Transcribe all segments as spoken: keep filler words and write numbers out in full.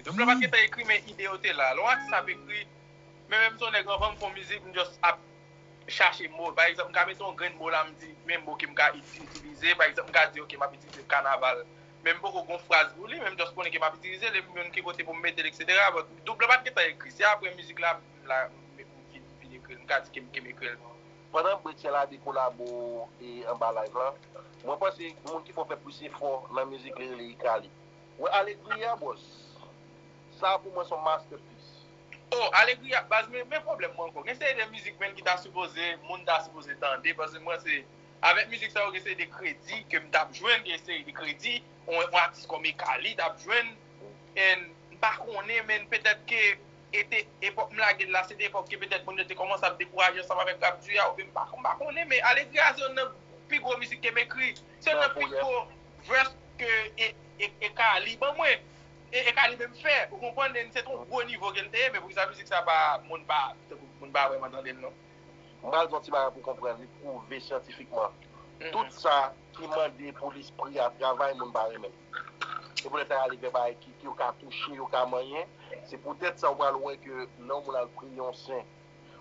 Doub Blan pa t gentan ekri, men ide yo te la. Lè yon atis ap ekri, men menm si yon nèg anvan m fè yon mizik, m just ap chache mo. Pa egzanp, m ka mete yon grenn mo la, m di, men mo ke m ka iti-, itilize. Pa egzanp, m ka di, ok, m ap itilize kanaval. Men m poko gon fraz pou li, men m just konnen ke m ap itilize li, m konn ki kote pou m mete l, etsetera. But Doub Blan pa t gentan ekri. Se apre mizik la, m la, m vin, vin ekri l. M ka di ke m, ke m ekri l. Pandan Bretsèl a de kolabo e anba live lan, mwen panse moun ki fè w fè plis efò nan mizik li rele Ikali. Wè Alegria, bòs. Sa pou mwen se yon masterpiece. Oh, Alegria, baz, men, men pwoblèm mwen ankò. Gen seri de mizik, menn, ki ta sipoze, moun ta sipoze tande, paske mwen se, avèk mizik sa yo, gen seri de kredi ke m t ap jwenn, gen seri de kredi, yon, yon atis kòm Ikali t ap jwenn, and m pa konnen, men petèt ke e te epòk m lage l la, se te epòk ke petèt moun yo te kòmanse ap dekouraje ansanm avèk rap di a, oubyen m pa, m pa konnen, men Alegria se youn nan pi gwo mizik ke m ekri. Se youn nan pi gwo verse ke e, e, Ekali ban mwen. E, Ekali menm fè, ou konprann, e se te yon gwo nivo ke l te ye, men poukisa mizik sa pa, moun pa, tankou moun pa vrèman tande l non. M pral di yon ti bagay pou w konprann, li pwouve syantifikman. Tout sa ki mande pou lespri a travay, moun pa renmen l. Se poutèt sa y ale vè bagay ki, ki yo ka touche, yo ka manyen. Se poutèt sa w pral wè ke lè yon moun al priye yon sen,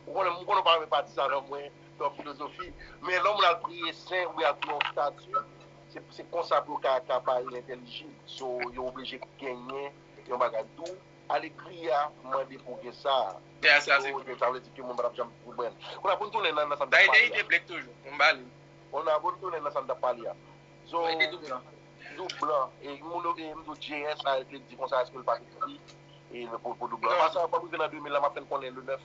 ou konnen, m konnen w pa renmen pati sa nan mwen, nan filozofi, men lè yon moun al priye sen oubyen al priye yon estati, se, se konsa pou yo ka, ka bay l entèlijib. So, yo oblije genyen yon bagay dou. Alegria mande pou gen sa. Sa, sa, se vre. Sa vle di ke moun pa t ap janm konprann. Kounye a, pou n tounen nan, nan sa n t ap pale a. Ide Blake toujou. M ba li. Kounye a, pou n tounen nan sa n t ap pale a. So, Doub Blan. Doub Blan. E moun yo, e m di w J S a te di konsa, èske l pa t ekri, e pou, pou Doub Blan. Paske w ap rive nan de mil la, m ap fè n konnen le nèf.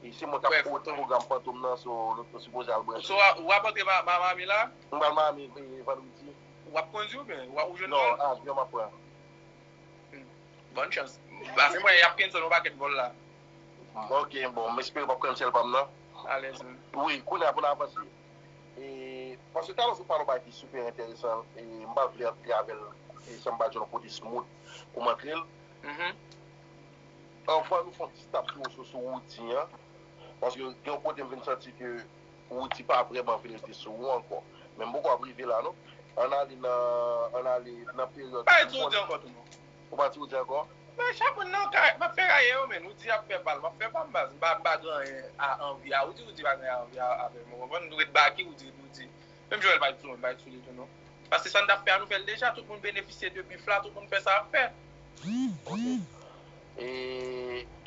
E se mwen k ap pwodui pwogram Fantom nan, so, nou, nou sipoze al branche. So, w ap antre Miami la? M pral Miami, e, vandredi. W ap kondui oubyen w ap, ou jwenn vòl? Non, avyon m ap pran. Bòn chans. Pase mwen y ap cancel yon pakèt vòl la. Ok, bon, m espere w p ap cancel pa m nan. Alèz wi. Wi, kounye a pou n avanse. E, paske talè w pale yon bagay ki super enteresan, e m pa vle antre avè l, e san m pa jwenn yon kote smooth pou m antre l. Anvan nou fè yon ti stop sou, sou, sou Roody an, paske gen yon kote m vin santi ke Roody pa vrèman vle rete sou ou ankò. Men m poko ap rive la non. Ann ale nan, ann ale nan peryòd. Pa di Roody ankò tou non. Ou pa di Roody ankò? Men chak moun nan kay, m ap fè raye yo, men Roody ap fè pa l, m ap fè pa m baz. M pa, m pa gen anyen a anvi a Roody, Roody pa gen anyen a anvi a, avè m, ou konprann? Nou ret Baky, Roody ret Roody. Menm Joel pa ret sou mwen, pa ret sou li tou non. Paske sa n t ap fè a, nou fè l deja, tout moun benefisye de bif la, tout moun fè sa ap fè. Ok. E,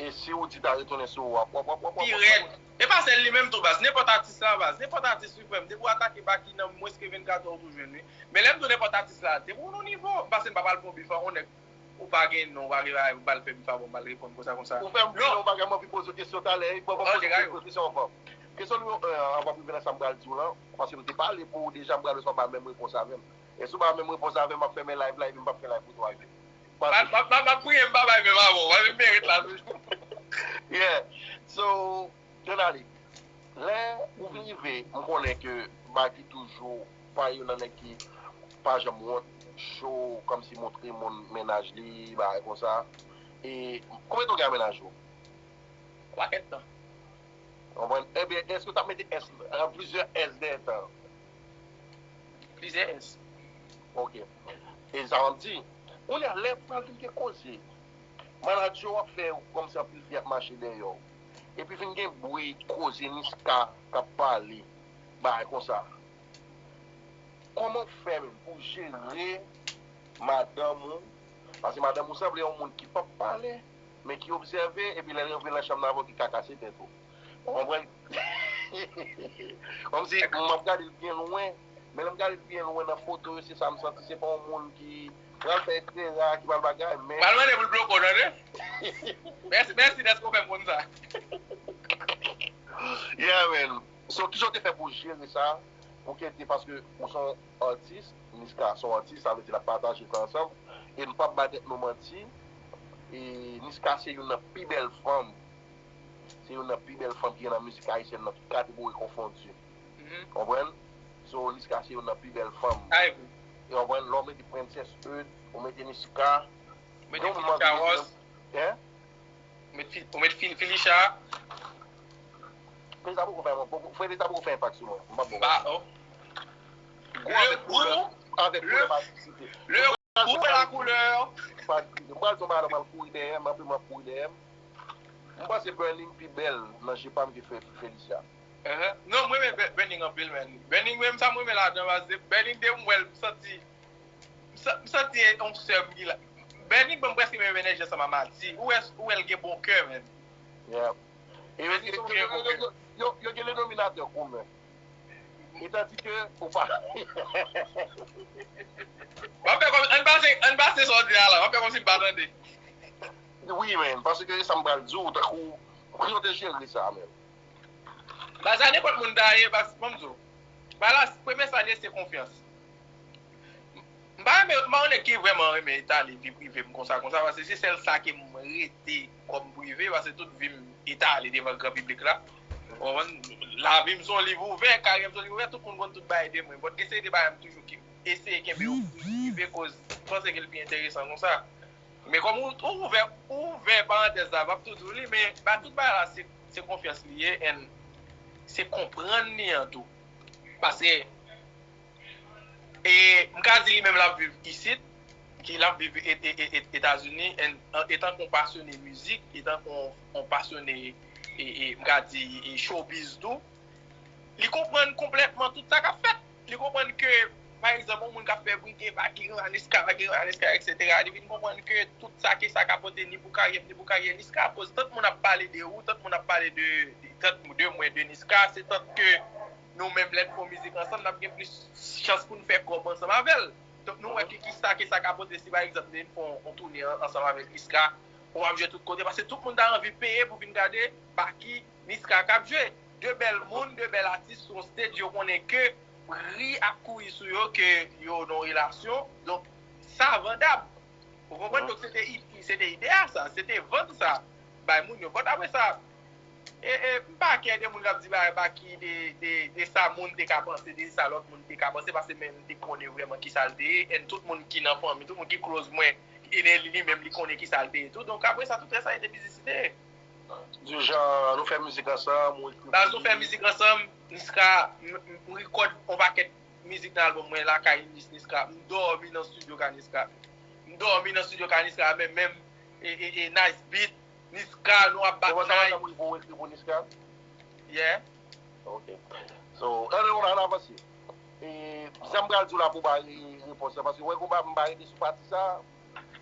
e si Roody ta retounen sou ou, w ap, w ap, w ap, w ap, w ap. Pi rèd. E pa sèl li menm tou, baz. Nenpòt atis la, baz. Nenpòt atis, wi, frè m. Depi w atake Baky nan mwens ke vennkat è, ou tou jwenn li. Men lè m di w nenpòt atis la, depi w nan nivo, m panse m pa pral pran bif a yon nèg ou pa gen non, ou pa gen bagay, ou pral fè bif a, bon, m pral reponn konsa, konsa. Ou fè m bliye yon bagay, m anvi poze w kesyon talè, wi. Bon, bon, poze w kesyon anvan. Kesyon nimewo en an, anvan m rive nan sa m pral di w lan, paske m te pale pou ou deja, m pral wè si w ap ba m menm repons avè m. E si w ba m menm repons avè m, m ap fèmen live la, epi m p ap fè live pou twa jou. M ap, m ap, m ap, m ap priye m pa bay menm avè w, paske m merit la toujou. Yeah. So, Donald, lè ou vin rive, m konnen ke Baky toujou pa youn nan nèg ki pa janm wont cho, kòmsi montre moun mennaj li, bagay konsa. E konbyen tan w gen ak mennaj ou? Pakèt tan. Konprann? Ebyen, èske w t ap mete S, plizyè S dèyè tan? Plizyè S. Ok. E sa w ap di, kounye a, lè pral vin gen koze, manadjè w ap fè kòmsi anpil fi ap mache dèyè w. Epi vin gen bri, koze, Niska k ap pale, bagay konsa. Kòman w fè menm pou w jere madanm ou? Paske madanm ou sanble yon moun ki p ap pale, men ki obsève, epi lè l rive nan chanm nan avè w, ki ka kase tèt ou. Ou konprann? Kòmsi m ap gade l byen lwen, men lè m gade l byen lwen nan foto yo, se sa m santi, se pa yon moun ki pral fè ekleraz, ki pral bagay, men. M pral mande pou l bloke w, tande? Mèsi, mèsi dèske w fè m konn sa. Yeah, man. So, kijan w te fè pou w jere sa? Pou kite, paske ou se yon atis, Niska se yon atis, sa vle di n ap pataje tan ansanm. E n p ap bay tèt nou manti, e Niska se youn nan pi bèl fanm. Se youn nan pi bèl fanm ki gen nan mizik ayisyèn nan, tout kategori konfondi. Konprann? So, Niska se youn nan pi bèl fanm. Sa e vre. Ou konprann? Lè w mete Princess Eud, ou mete Niska. Ou mete Felicia Rose. Hein? Ou met fi-, ou met fi-, Felicia. Felicia poko fè, poko, Felicia poko fè enpak sou mwen. M p ap bon. Ba, oh. Gwo avèk koulè, avèk koulè m ap site. Ou wè la koulè. M pral di yon bagay, m pral kouri dèyè m, anpil moun ap kouri dèyè m. M panse Burning pi bèl nan je pa m ke Fe- Felicia. Uh-huh. Non, mwen renmen Be- Burning anpil, men. Burning menm sa mwen renmen ladan, paske Burning de m wè l, m santi, m sa- m santi yon sè m ki la. Burning ban m prèske menm enèji ansanm a Mati. Ou wè, ou wè l gen bon kè, men. Yeah. E yo, yo, yo, yo, yo, yo, yo gen denominatè komen. E tandi ke ou pa. W ap fè kòm, ann pase, ann pase sa w di a la, w ap fè kòmsi m pa tande. Wi, men, paske sa m pral di w, tankou, ki jan w te jere sa, men. Ba sa nenpòt moun ta ye, paske, ban m di w, ba la, premye sa l ye, se konfyans. M pa renmen, m pa yon nèg ki vrèman renmen etale vi prive m konsa, konsa, paske se sèl sa ke m rete kòm prive, paske tout vi m etale devan gran piblik la. Ou konprann? Lavi m se yon liv ouvè, karyè m se yon liv ouvè, tout moun konn tout bagay de mwen. But gen seri de bagay m toujou ki eseye kenbe yo prive, koz m panse ke l pi enteresan konsa. Men kòm ou, ou ouvè, ou ouvè parantèz la, m ap tou di w li, men ba tout bagay la se, se konfyans li ye, and se konprann li an tou. Paske, e, m ka di li menm l ap viv isit, ki l ap viv e- e- e- e- Etazini, and, an- etan kon pasyone mizik, etan kon, kon pasyone, e, e, m ka di, e, showbiz tou, li konprann konplètman tout sa k ap fèt. Li konprann ke, pa egzanp, yon moun k ap fè brike, Baky renmen Niska, Baky renmen Niska, etsetera. Li vin konprann ke tout sa ke sa ka pote ni pou karyè m, ni pou karyè Niska. Akoz tant moun ap pale de ou, tant moun ap pale de, de, tant de mwen, de Niska, se tant ke nou menm lè n fè yon mizik ansanm, n ap gen plis chans pou n fè kòb ansanm avè l. Donk nou wè ki, ki sa ke sa ka pote si pa egzanp nou fè yon, yon toune an- ansanm avèk Niska, ou ap jwe tout kote, paske tout moun ta anvi peye pou vin gade Baky, Niska k ap jwe. De bèl moun, de bèl atis sou yon stage, yo konnen ke pri ap kouri sou yo, ke yo nan yon relasyon. Donk, sa vandab. Ou konprann? Donk, se te, i- se te ide a sa, se te vann sa bay moun yo. But apre sa, e, e, m pa kè de moun k ap di bagay Baky de, de, de sa moun te ka panse, de sa lòt moun te ka panse, paske men m te konnen vrèman ki sa l te ye, and tout moun ki nan fanmi, tout moun ki close mwen, e li, li menm li konnen ki sa l te ye tou. Donk, apre sa, tout sa, se te biznis li te ye. Du genre, nou fè mizik ansanm, ou ekri pou li. Baz, nou fè mizik ansanm, Niska, m, m, m record yon pakèt mizik nan album mwen, Lakay Nis Niska, m dòmi nan studio ka Niska. M dòmi nan studio ka Niska, men menm, e, e, e, Nice Beat, Niska, nou ap Ou wè sa batay. Ou ou ekri pou Niska? Yeah. Ok. So, ann, ann, ann avanse. E, sa m pral di w la pou bay repons la, paske wè konba m pa rete sou pati sa,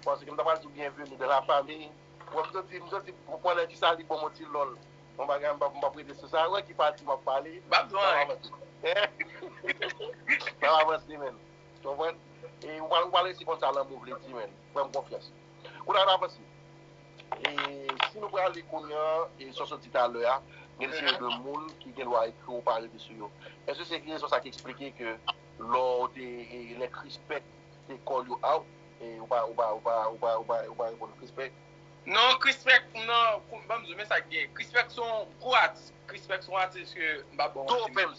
paske m ta pral di w bienvenue dans la famille. Wè, m santi, m santi, pandan ki sa li ban m yon ti lòl. Yon bagay m p ap, m p ap rete sou sa. Wè ki pati m ap pale. M p ap di w anyen. N ap avanse, men. Ou konprann? E ou pral, ou pral resi konn sa lanmou vle di, men. Fè m konfyans. Kounye a n avanse. E si nou prale kounye a, e sa w sot di talè a, gen de seri de moun ki gen dwa ekri ou pa rete sou yo. Èske se rezon sa ki eksplike ke lè w te, e, lè Krispèk te call you out, e ou pa, ou pa, ou pa, ou pa, ou pa, ou pa reponn Krispèk? Non, Krispèk, non, kou- ban m di w, men sa k gen. Krispèk se yon gwo atis. Krispèk se yon atis ke m pa bon. Two of them.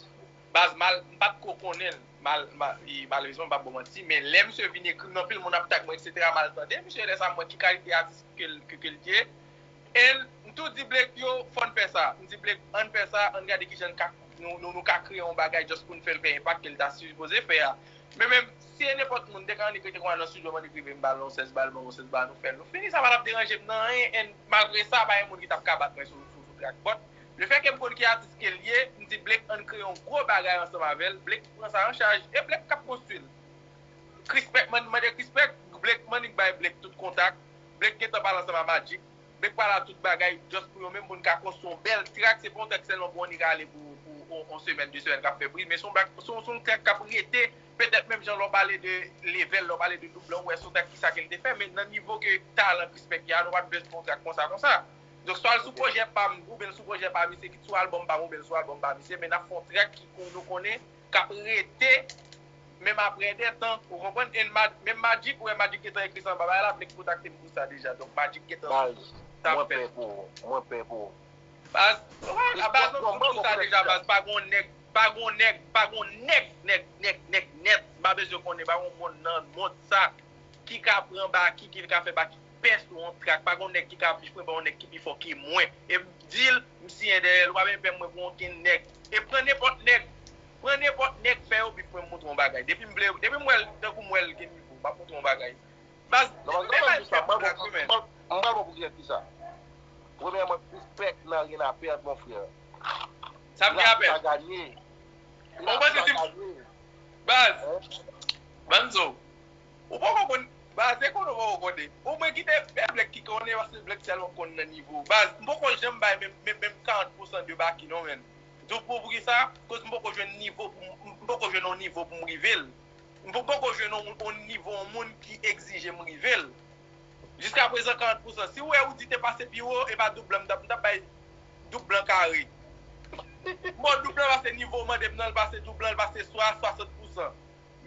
Baz mal, m pa t ko konnen l. Mal, mal, e, malerezman, m pa bon manti, men lè misye vin ekri m, anpil moun ap tag mwen, etsetera, m al tande misye, lè sa m wè ki kalite atis ke l ke, ke l ye. E m tou di Blake, yo, fò n fè sa. M di Blake, ann fè sa, ann gade kijan n ka, nou, nou, nou ka kreye yon bagay just pou n fè l fè enpak ke l ta sipoze fè a. Men menm, si e nenpòt moun, m te ka annik rete konsa nan estidyo, m annik rive m ba l yon sèz bal, ban m yon sèz bal, nou fè l, nou fini, sa pa t ap deranje m nan anyen, and malgre sa, pa gen moun ki t ap ka bat mwen sou, sou, sou track. But, lefètke m konn ki atis ke l ye, m di Blake ann kreye yon gwo bagay ansanm avè l, Blake pran sa an chaj, e Blake k ap konstwi l. Krispèk, mwen mande Krispèk, Blake, m annik bay Blake tout kontak, Blake gentan pale ansanm a Magic, Blake pale a tout bagay, just pou yo menm pou n ka konstwi yon bèl track, se pa yon track sèlman pou yon nèg ale pou, pou yon, yon semèn, de semèn k ap fè pri, men se yon bag, se yon, se yon track k ap rete, petèt menm jan lè w pale de Level, lè w pale de Doub Blan, ou wè se yon track ki sa ke l te fè, men nan nivo ke talan Krispèk ye a, nou pa t bezwen fè yon track konsa, konsa. Donk, swa l sou pwojè pa m, oubyen l sou pwojè pa misye, kit sou albòm pa m, oubyen l sou albòm pa misye, men n ap fè yon track ki kon- nou konnen k ap rete, menm aprè dè tan, ou konprann? E ma- menm Magic, ou wè Magic gentan ekri sa anba bagay la, Blake kontakte m pou sa deja, donk Magic gentan sou sa ap fèt. Mwen pè pou ou, mwen pè pou ou. Baz, a baz, mwen tou di w sa deja, baz, pa gon nèg, pa gon nèg, pa gon nèg, nèg, nèg, nèg nèt, m pa bezwen konnen, pa gon moun nan mond sa ki ka pran Baky, ki ka fè Baky pè sou yon track, pa gon nèg ki ka plis pran yon nèg ki pi fò ke mwen. E m di l, m siyen dèyè l, ou pa menm pè mwen pou okenn nèg. E pran nenpòt nèg, pran nenpòt nèg, fè yo bif mwen, m montre yon bagay. Depi m vle, depi m wè l, tankou m wè l gen nivo, m ap montre yon bagay. Baz, non, baz, men baz, fè blag wi, men. M pral ba w pou kisa. Premyèman, respect n'a rien à perdre, mon frère. Sa m gen a pèd. Ou konprann se ti baz. Ban m di w. Ou poko konn baz, e konnen ou poko konnen. Ou mwen kite fè blèk ki konnen, paske blèk sèlman konn nan nivo. Baz, m poko janm bay menm, menm, menm karant pousan de Baky non, menn. Di w pou, pou kisa? Koz m poko jwenn nivo pou m, m poko jwenn yon nivo pou m rive l. M poko jwenn yon, yon nivo yon moun ki egzije m rive l. Jiska prezan karant pousan. Si w wè Roody te pase pi wo, e pa doub lan m t ap, m t ap bay doub lan kare. Bon, doub lan pase nivo w mande m nan, l pase doub lan, l pase swa swasant pousan.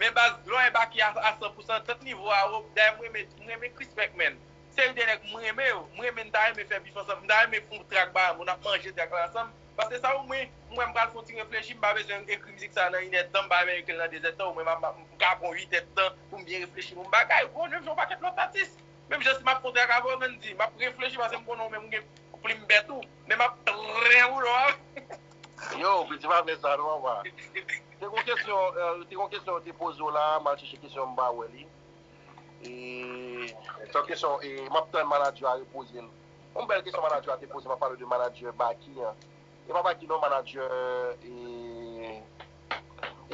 Men baz, lè w wè Baky a, a san pousan, tout nivo a wo, dayè m renmen, m renmen Chris Beckman. Seri de nèg m renmen yo, m renmen, m ta renmen fè bif ansanm, m ta renmen fè yon trak ba moun ap manje trak la ansanm. Paske sa ou mwen, m wè m pral fè yon ti reflechi, m pa bezwen ekri mizik sa nan inèdtan, m pa bezwen ekri l nan dezèdtan, ou mwen m ap, m ka pran uitèdtan pou m byen reflechi pou m bagay, ou konnen m jan yon pakèt lòt atis. Menm jan si m ap fè yon trak avè w, Wendy, m ap reflechi paske m konnen ou menm ou gen plim bèt ou, men m ap plen ou lò. Yo, piti pa fè sa non, papa. Te gon kesyon, euh, te gon kesyon yo te poze w la, m al chèche kesyon m pa wè li. E, se yon kesyon, e, m ap tann manadjè a repoze l. Yon bèl kesyon manadjè a te poze, m ap pale de manadjè Baky an. E pa Baky non, manadjè, e,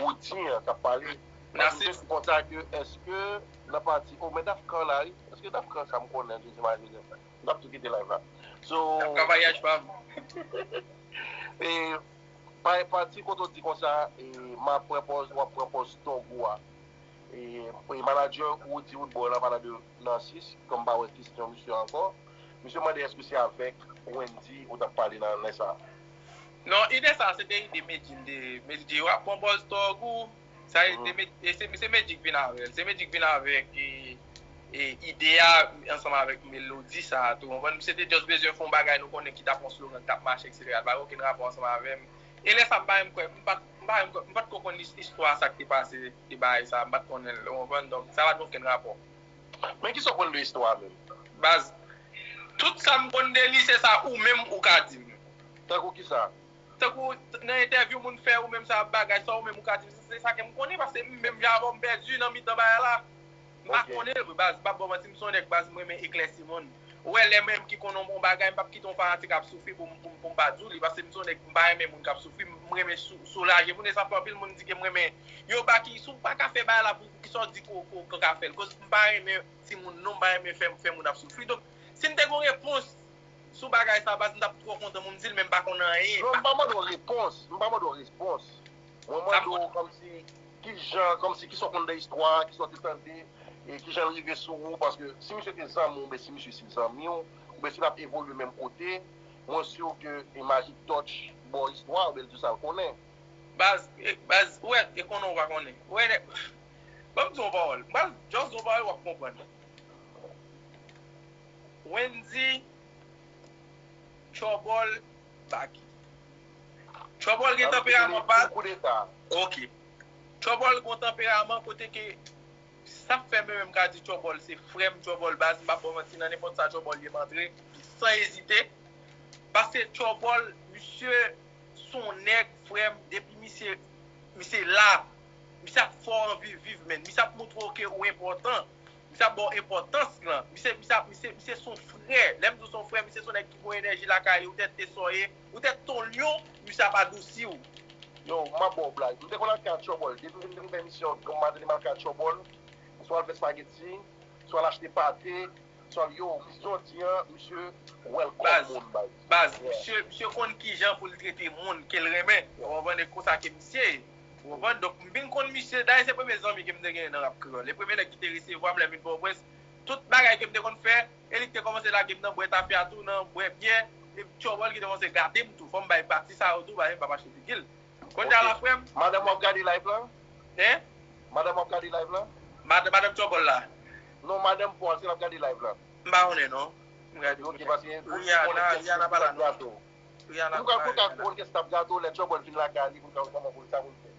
Roody an k ap pale. Paske m te di konsa ke, èske nan pati, oh, men Dafkan la, wi. Èske Dafkan sa m konnen, Jezi Mari, m ap tou kite live la. So, Dafkan vwayaj pa m. E, pa, pati kote w di konsa, e, m ap pran pòz, w ap pran pòz tòg ou a. E, e manadjè Roody Roodboy lan, pa nan de Narcisse, kòm m pa wè kesyon misye ankò. Misye mande èske se avèk Wendy ou t ap pale nan lè sa a? Non, ide sa a, se te ide Medjy, m te, Medjy di w ap pran pòz tòg ou, sa e te Med-, e se, se Medjy k vin avè l. Se Medjy k vin avèk, e, e, ide a ansanm avèk melodi sa a tou. Konprann? Misye te just bezwen fè yon bagay nou konnen ki t ap yon slogan, ki t ap mache, etsetera. L pa gen okenn rapò ansanm avè m. E lè sa a, m pa menm kwè, m pa t, m pa menm kwè, m pa t ko konn lis-, istwa sa k te pase de bagay sa a, m pa t konnen l, ou konprann? Donk, sa pa t gen okenn rapò. Men kisa w konn de istwa a menm? Baz, tout sa m konn de li, se sa ou menm ou ka di m. Tankou kisa? Tankou nan entèvyou moun fè ou menm sa bagay, sa ou menm ou ka di m, se, se sa ke m konnen, paske m menm jan avè w m pèdi nan mitan bagay la. M pa konnen l vre, baz, m p ap ba w manti, m se yon nèg, baz, m renmen eklèsi moun. Ou wè, lè mwen menm ki konn yon bon bagay, m p ap kite yon fanatik ap soufri pou m, pou m, pou m pa di w li, paske m se yon nèg, m pa renmen moun k ap soufri, m renmen sou-, soulaje moun, e sa fè anpil moun di ke m renmen yo. Baky, si w pa ka fè bagay la pou, pou kisa w di ke w, ke w, ke w ka fè l? Koz m pa renmen timoun non, m pa renmen fè, fè moun ap soufri. Donk, si m te gen yon repons sou bagay sa, baz, m t ap twò kontan pou m di l, men m pa konn anyen. Non, m pa mande w repons, m pa mande w repons. Mwen mande w kòmsi, ki jan, kòmsi, kisa w konn de istwa a, kisa w te tande, e ki jan l rive sou ou, paske si misye te zanmi w, oubyen si misye se zanmi w, oubyen si n ap evolye menm kote, mwen si ke Magic Touch ba w istwa a, oubyen l di w sa l konnen. Baz, e, baz, ou wè, e konnen ou pa konnen. Ou wè, nèg, ban m di w yon pawòl. M pral just di w yon pawòl, w ap konprann. Wendy, Trouble, Baky. Trouble gen tanperaman pa l. Ok. Trouble gen yon tanperaman kote ke sa fè mwen menm ka di Trouble se frè m, Trouble baz, m p ap ba w manti, nan nenpòt sa Trouble ye m antre san ezite. Paske Trouble, misye se yon nèg, frè m, depi misye, misye la, misye ap fè w anvi viv, menn. Misye ap montre w ke ou enpòtan. Misye ap ba w enpòtans lan. Misye, misye ap, misye, misye se yon frè. Lè m di w se yon frè, misye se yon nèg ki gen yon enèji lakay li. Ou tèt te sa w ye, ou tèt te yon lyon, misye ap adousi w. Yo, m ap ba w blag. M te konn al kay Trouble. Depi m vin fè misyon, granm maten, m al kay Trouble. Swa l fè spageti, swa l achte pate, swa l, yo, jodi a, misye welcome moun, baz. Baz, misye, misye konn kijan pou l trete moun ke l renmen. Ou konprann? E konsa ke misye ye. Ou konprann? Donk, m vin konn misye. Dayè, se premye zanmi ke m te genyen nan rap kreyòl. E premye nèg ki te resevwa m lè m vin Pòtoprens. Tout bagay ke m te konn fè, e li ki te kòmanse lage m nan bwè tafya tou, nan bwè byè. E Trouble ki te kòmanse gate m tou. Fò m bay pati sa yo tou, paske m p ap achte figi l. Kounye a la, frè m. Madanm w ap gade live la? Hein? Madanm w ap gade live la? Madanm, madanm Trouble la? Non, madanm pa w, se l ap gade live la. M pa konnen non. M gade. Ok, paske Rihanna, Rihanna pa la non. Rihanna pa la. Pou l ka konn kès t ap gate w lè Trouble vin lakay li, pou l ka wè kòman pou l sa pou l fè.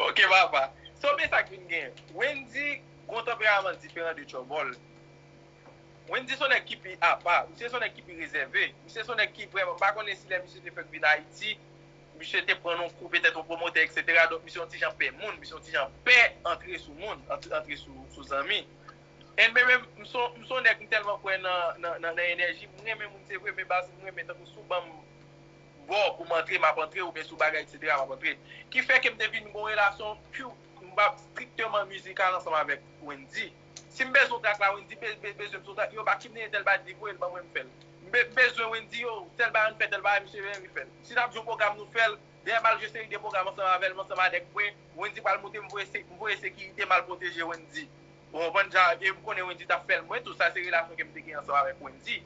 Ok, papa. So, men sa k vin gen. Wendy gen yon tanperaman diferan de Trouble. Wendy se yon nèg ki pi apa. Misye se yon nèg ki pi rezève. Misye se yon nèg ki vrèman, m pa konnen si lè misye te fèk vin Ayiti, misye te pran yon kou, petèt yon pwomotè, etsetera. Donk, misye yon ti jan pè moun. Misye yon ti jan pè antre sou moun, antre, antre sou, sou zanmi. And men menm, m se yon nèg m tèlman kwè nan, nan, nan, nan enèji, m renmen moun se vre, men baz m renmen tankou si w ban m bò pou m antre, m ap antre, oubyen sou bagay, etsetera, m ap antre. Ki fè ke m te vin gen yon relasyon pure, m pa strikteman mizikal ansanm avèk Wendy. Si m bezwen yon trak la, Wendy be- be- bezwen m sou trak, yo pa kidneye tèl bagay, li voye l ban mwen, m fè l. M be- bezwen Wendy, yo, tèl bagay, m fè tèl bagay, misye vin, li fè l. Si n ap jwe yon pwogram, nou fè l. Dèyè m al jwe seri de pwogram ansanm avè l, m ansanm avèk mwen, Wendy pral monte, m voye se- m voye sekirite, m al pwoteje Wendy. Ou konprann sa, e m konnen Wendy t ap fè l mwen tou, sa se relasyon ke m te gen ansanm avèk Wendy.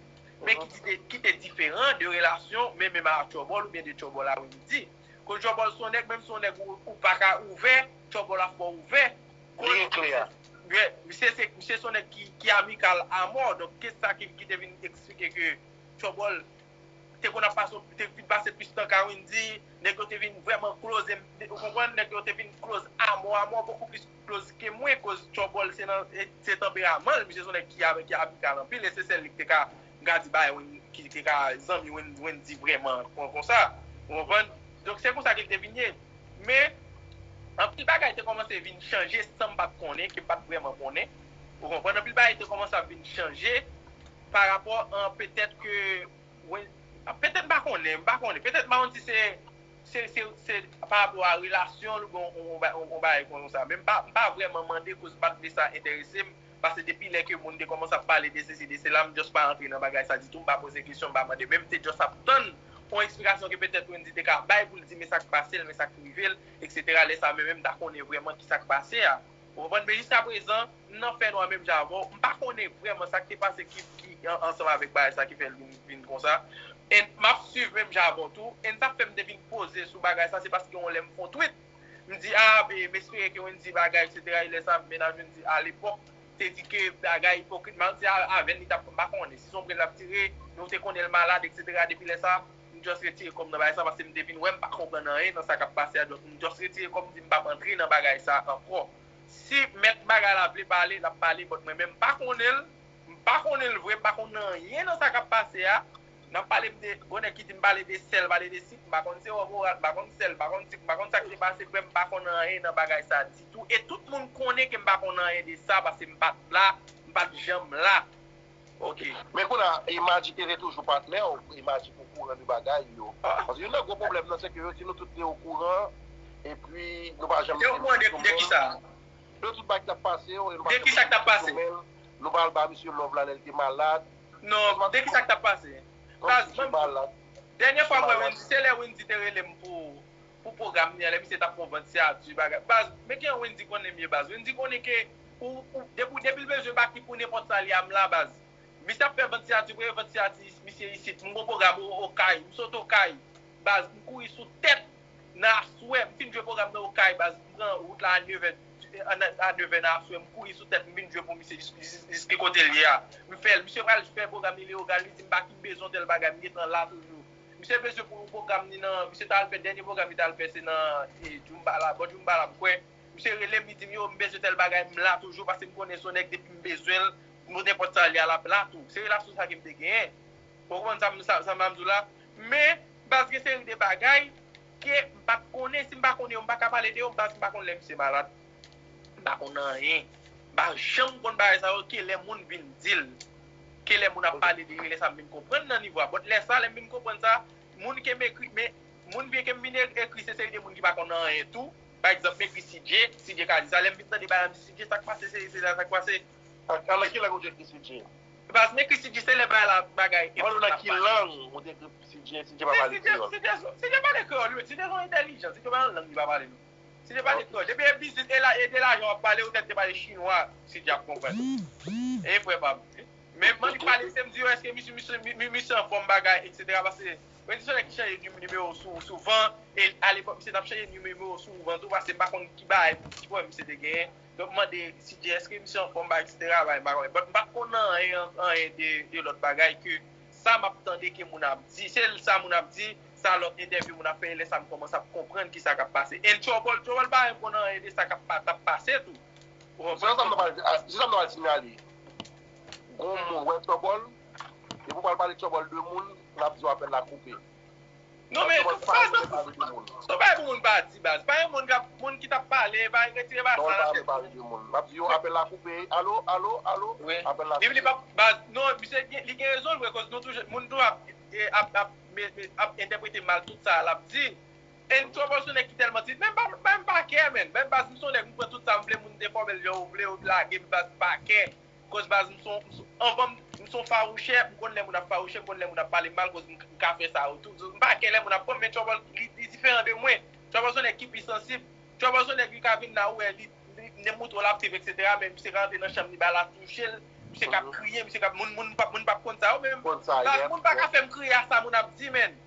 Men ki te, ki te diferan de relasyon, men menm a Tchòbòl oubyen de Tchòbòl a Wendy. Koz Tchòbòl se yon nèg, menm se yon nèg ou, ou pa ka ouvè, Tchòbòl ap fè w ouvè. Koz Li gen kle a. Misye se, misye se yon nèg ki, ki amikal a mò, donk ke sa ki, ki te vin eksplike ke Tchòbòl te konn ap pase, te vin pase plis tan ka Wendy, nèg yo te vin vrèman close, ou konprann, nèg yo te vin close amò, amò, bokou plis close ke mwen, koz Tchòbòl se nan, se tanperaman l, misye se yon nèg ki, ki amikal anpil, e se sèl li ki te ka, m ka di bagay, ki te ka zanmi Wendy vrèman, kon, konsa, ou konprann? Donk se konsa ke l te vin ye. Men, anpil bagay te kòmanse vin chanje san m pa t konnen, ke m pa t vrèman konnen, ou konprann, anpil bagay te kòmanse ap vin chanje, pa rapò an petèt ke Wen, petèt m pa konnen, m pa konnen. Petèt m pa konn si se, se, se, se pa rapò a relasyon l oubyen yon, yon, yon, yon bagay konsa. Men m pa, m pa vrèman mande koz m pa t vle sa enterese m. Paske depi lè ke moun te kòmanse ap pale de sesi, de sela, m just pa antre nan bagay sa ditou. M pa poze kesyon, m pa mande. Men m te just ap tann yon eksplikasyon ke petèt Wendy te ka bay pou l di men sa k pase l, men sa k rive l, etsetera. Lè sa menm, menm m ta konnen vrèman ki sa k pase a. Ou konprann? Men jiskaprezan, m nan fènwa menm jan avè w. M pa konnen vrèman sa k te pase ki, ki an- ansanm avèk bagay sa ki fè l vin, vin konsa. And m ap swiv menm jan avè w tou. And sa k fè m te vin poze sou bagay sa, se paske yon lè m fè yon tweet. M di, a, e, m espere ke Wendy bagay, etsetera. E lè sa, mennaj Wendy alepòk te di ke bagay ipokrit. M ap di a- avè l, li t ap, m pa konnen si se yon prank l ap tire, men w te konnen l malad, etsetera. Depi lè sa, m just retire kò m nan bagay sa, paske m te vin wè m pa konprann anyen nan sa k ap pase a. Donk, m just retire kò m, di m p ap antre nan bagay sa ankò. Si mèt bagay la vle pale, l ap pale, but mwen menm m pa konnen l, m pa konnen l vre, m pa konn anyen nan sa k ap pase a. N ap pale m de, gon nèg ki di m pale de sèl, pale de sik, m pa konn se wòb oral, m pa konn sèl, m pa konn sik, m pa konn sa k te pase, frè m, m pa konn anyen nan bagay sa ditou. E tout moun konnen ke m pa konn anyen de sa, paske m pa t la, m pa t janm la. Ok. Men kounye a, Imaji te rete toujou patnè w, Imaji okouran de bagay yo. Ah. Paske youn nan gwo pwoblèm nan, se ke yo di nou tout te okouran, epi nou pa janm Te okouran de, de ki sa? De tout bagay ki t ap pase yo, e nou pa De ki sa k t ap pase? Nou pa al ba misye love la lè l te malad. Non, de ki sa k t ap pase? Baz, mwen, dènyè fwa mwen, Wendy, se lè Wendy te rele m pou, pou pwogram li an, lè misye t ap fè yon vant siyati, bagay. Baz, men kijan Wendy konnen m ye, baz. Wendy konnen ke ou, ou, depi, depi l bezwen baki pou nenpòt sa li a, m la, baz. Misye ap fè vant siyati, premye vant siyati, misye isit. M gon pwogram o, Okay. M sot Okay. Baz, m kouri sou tèt nan aswè. M fin jwe pwogram nan Okay, baz. M pran wout la a nevè, a, a nevè nan aswè. M kouri sou tèt, m vin jwe pou misye jis, jis, jis ki kote l ye a. M fè l. Misye pral fè pwogram li Leyogàn, li di m pa ki m bezwen tèl bagay, m gentan la toujou. Misye bezwen pou yon pwogram li nan, misye t al fè, dènye pwogram li t al fè, se nan, e, Djoumbala, bò Djoumbala, m kwè. Misye rele m, li di m, yo, m bezwen tèl bagay, m la toujou, paske m konnen se yon nèg depi m bezwen l, pou nenpòt sa li a, l ap la tou. Se relasyon sa ke m te genyen. Ou konprann sa, sa, sa m ap di w la? Men, baz, gen seri de bagay ke m pa t konnen, si m pa konnen yo, m pa ka pale de yo, baz, m pa konn lè misye malad. M pa konn anyen. M pa janm konn bagay sa yo, ke lè moun vin di l, ke lè moun ap pale de li, lè sa m vin konprann nan nivo a. But lè sa, lè m vin konprann sa, moun ke m ekri, men, moun byen ke m vin e- ekri, se seri de moun ki pa konn anyen tou. Pa egzanp, m ekri C J, C J ka di sa. Lè m vin tande bagay, m di, C J, sa k pase, se, se la, sa k pase. Nan ki lang ou te ekri C J? Baz, m ekri C J, se lè bagay la, bagay. Mwen, nan ki lang ou te ekri C J, C J pa pale kreyòl? C J, C J pale kreyòl, wi. C J se yon entèlijan, C J pa yon lang li pa pale, non. Si te pale kreyòl, depi e biznis e la, e de lajan w ap pale, ou tèt te pale chinwa, si djab konprann. E frè pa m. Men m annik pale, se m di yo, èske misye, misye, mi- mi- misye anfòm bagay, etsetera. Paske mwen di se nèg ki chanje ni- nimewo sou- souvan, e alepòk, misye t ap chanje nimewo souvan tou, paske m pa konn ki bagay, ki pwoblèm misye te genyen. Donk, m mande si di, èske misye anfòm bagay, etsetera. Bagay, m pa konnen. But m pa t konn anyen, anyen de, de lòt bagay ke sa m ap tande ke moun ap di. Se sa moun ap di, sa lòt entèvyou moun ap fè, e lè sa m kòmanse ap konprann ki sa k ap pase. And Tchòbòl, Tchòbòl pa menm konn anyen de sa k ap pa- t ap pase tou. Ou konprann? Se sa m ta pral, se sa m ta pral sinyale. Gon moun wè Tchòbòl, epi w pral pale Tchòbòl de moun, l ap di w apèl la koupe. Non, men, pa, pa, se yon bagay pou moun pa di, baz. Pa yon moun k ap, moun ki t ap pale, pa retire pa sa nan tèt. Non, l pa vle pale de moun. M ap di yo, apèl la koupe. Alo, alo, alo, apèl la koupe. Li pa, baz, non, misye, li gen rezon l vre, koz nou toujou, moun tou ap, ap, ap, ap entèprete mal tout sa l ap di. And Trouble se yon nèg ki tèlman ti, men pa, men pa kè, men. Men baz, m se yon nèg, m pran tout sa m vle, moun te fòme l jan yo vle, yo lage m, baz, m pa kè. Koz baz, m se yon, m se yon, anvan m, m se yon fawouchè, m konn lè moun ap fawouche, m konn lè moun ap pale m mal, koz m, m ka fè sa yo tou. M pa kè lè moun ap pran m, men Trouble, li, li diferan de mwen. Trouble se yon nèg ki pi sansib. Trouble se yon nèg, li ka vin la, ou wè, li, li, li montre w l aktif, etsetera, men misye ka rantre nan chanm, li bay la touche l, misye k ap kriye, misye k ap, moun, moun, moun p ap konn sa yo, men baz, moun pa ka fè m kriye a sa moun ap di, men.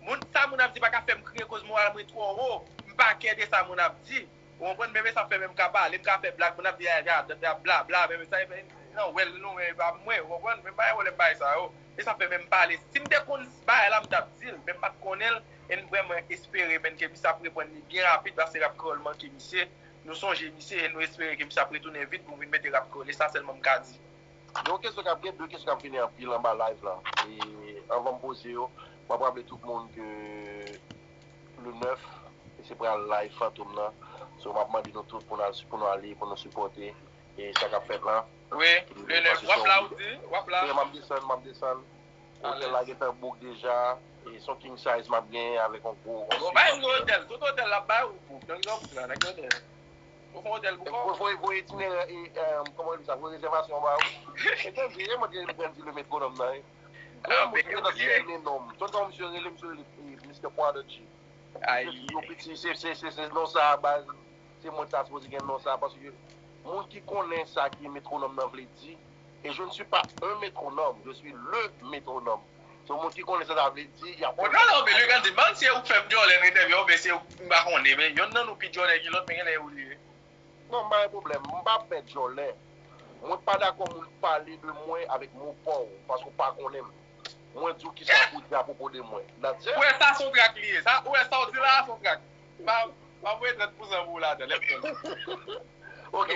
Moun, sa moun ap di pa ka fè m kriye koz moral mwen twò wo. M pa kè de sa moun ap di. Ou konprann? Men, men sa fè men m ka pale, m ka fè blag, moun ap di, "Ah, ah, ah, bla, bla," men, men sa, men, nan wèl nou, men pa mwen, ou konprann? Men pa yon pwoblèm bagay sa yo. E sa fè men m pale. Si m te konn bagay la, m t ap di l, men m pa t konnen l, e m vrèman espere, men, ke misye ap reprann li byen rapid, paske rap kreyòl manke misye. Nou sonje misye, e nou espere ke misye ap retounen vit pou vin mete rap kreyòl. E sa sèlman m ka di. Gen yon kesyon k ap, gen de kesyon k ap vini anpil anba live la. E anvan m poze yo, m ap raple tout moun ke le nèf, se pral live Fantom nan. So, m ap mande nou tout pou n al, pou nou ale, pou nou sipòte e sa k ap fèt la. Wi, le nèf. W ap la, ou di? W ap la? Wi, m ap desann, m ap desann. Otèl la gentan book deja. E se yon king size m ap gen avèk yon gwo, yon... Bon, bay yon otèl. Tout otèl la, bay ou book. Nan ki book la, nan ki otèl? Ou fè otèl pou kò w? Voye, voye itinerè, e, e, kòman yo di sa, voye rezèvasyon ba ou. E Kenji, e mwen ki te di le metwonòm nan, e. Granmoun ki gentan siyen non m. Tout tan misye rele, misye rele, e, Mister Prodigy. Misye di yo piti, se, se, se, se non sa a, baz. Se mwen ki ta sipoze gen non sa a, paske moun ki konnen sa ki metwonòm nan vle di, et je ne suis pas un métronome, je suis le métronome. Se moun ki konnen sa sa vle di, y ap... Oh, non, non, men li ka di, man, se ou k fè m djòlè nan entèvyou, oubyen se ou, m pa konnen, men yonn nan nou pi djòlè ke lòt, men genlè ou li ye. Non, m pa gen pwoblèm, m pa fè djòlè. Mwen pa dakò moun pale de mwen avèk mo pa w, paske w pa konnen m. Mwen di w kisa pou w di apwopo de mwen. That's it. Ou wè sa se yon trak li ye. Sa, ou wè sa w di la, se yon trak. Pa, pa voye trant pou san pou ou ladan, let's go. Ok.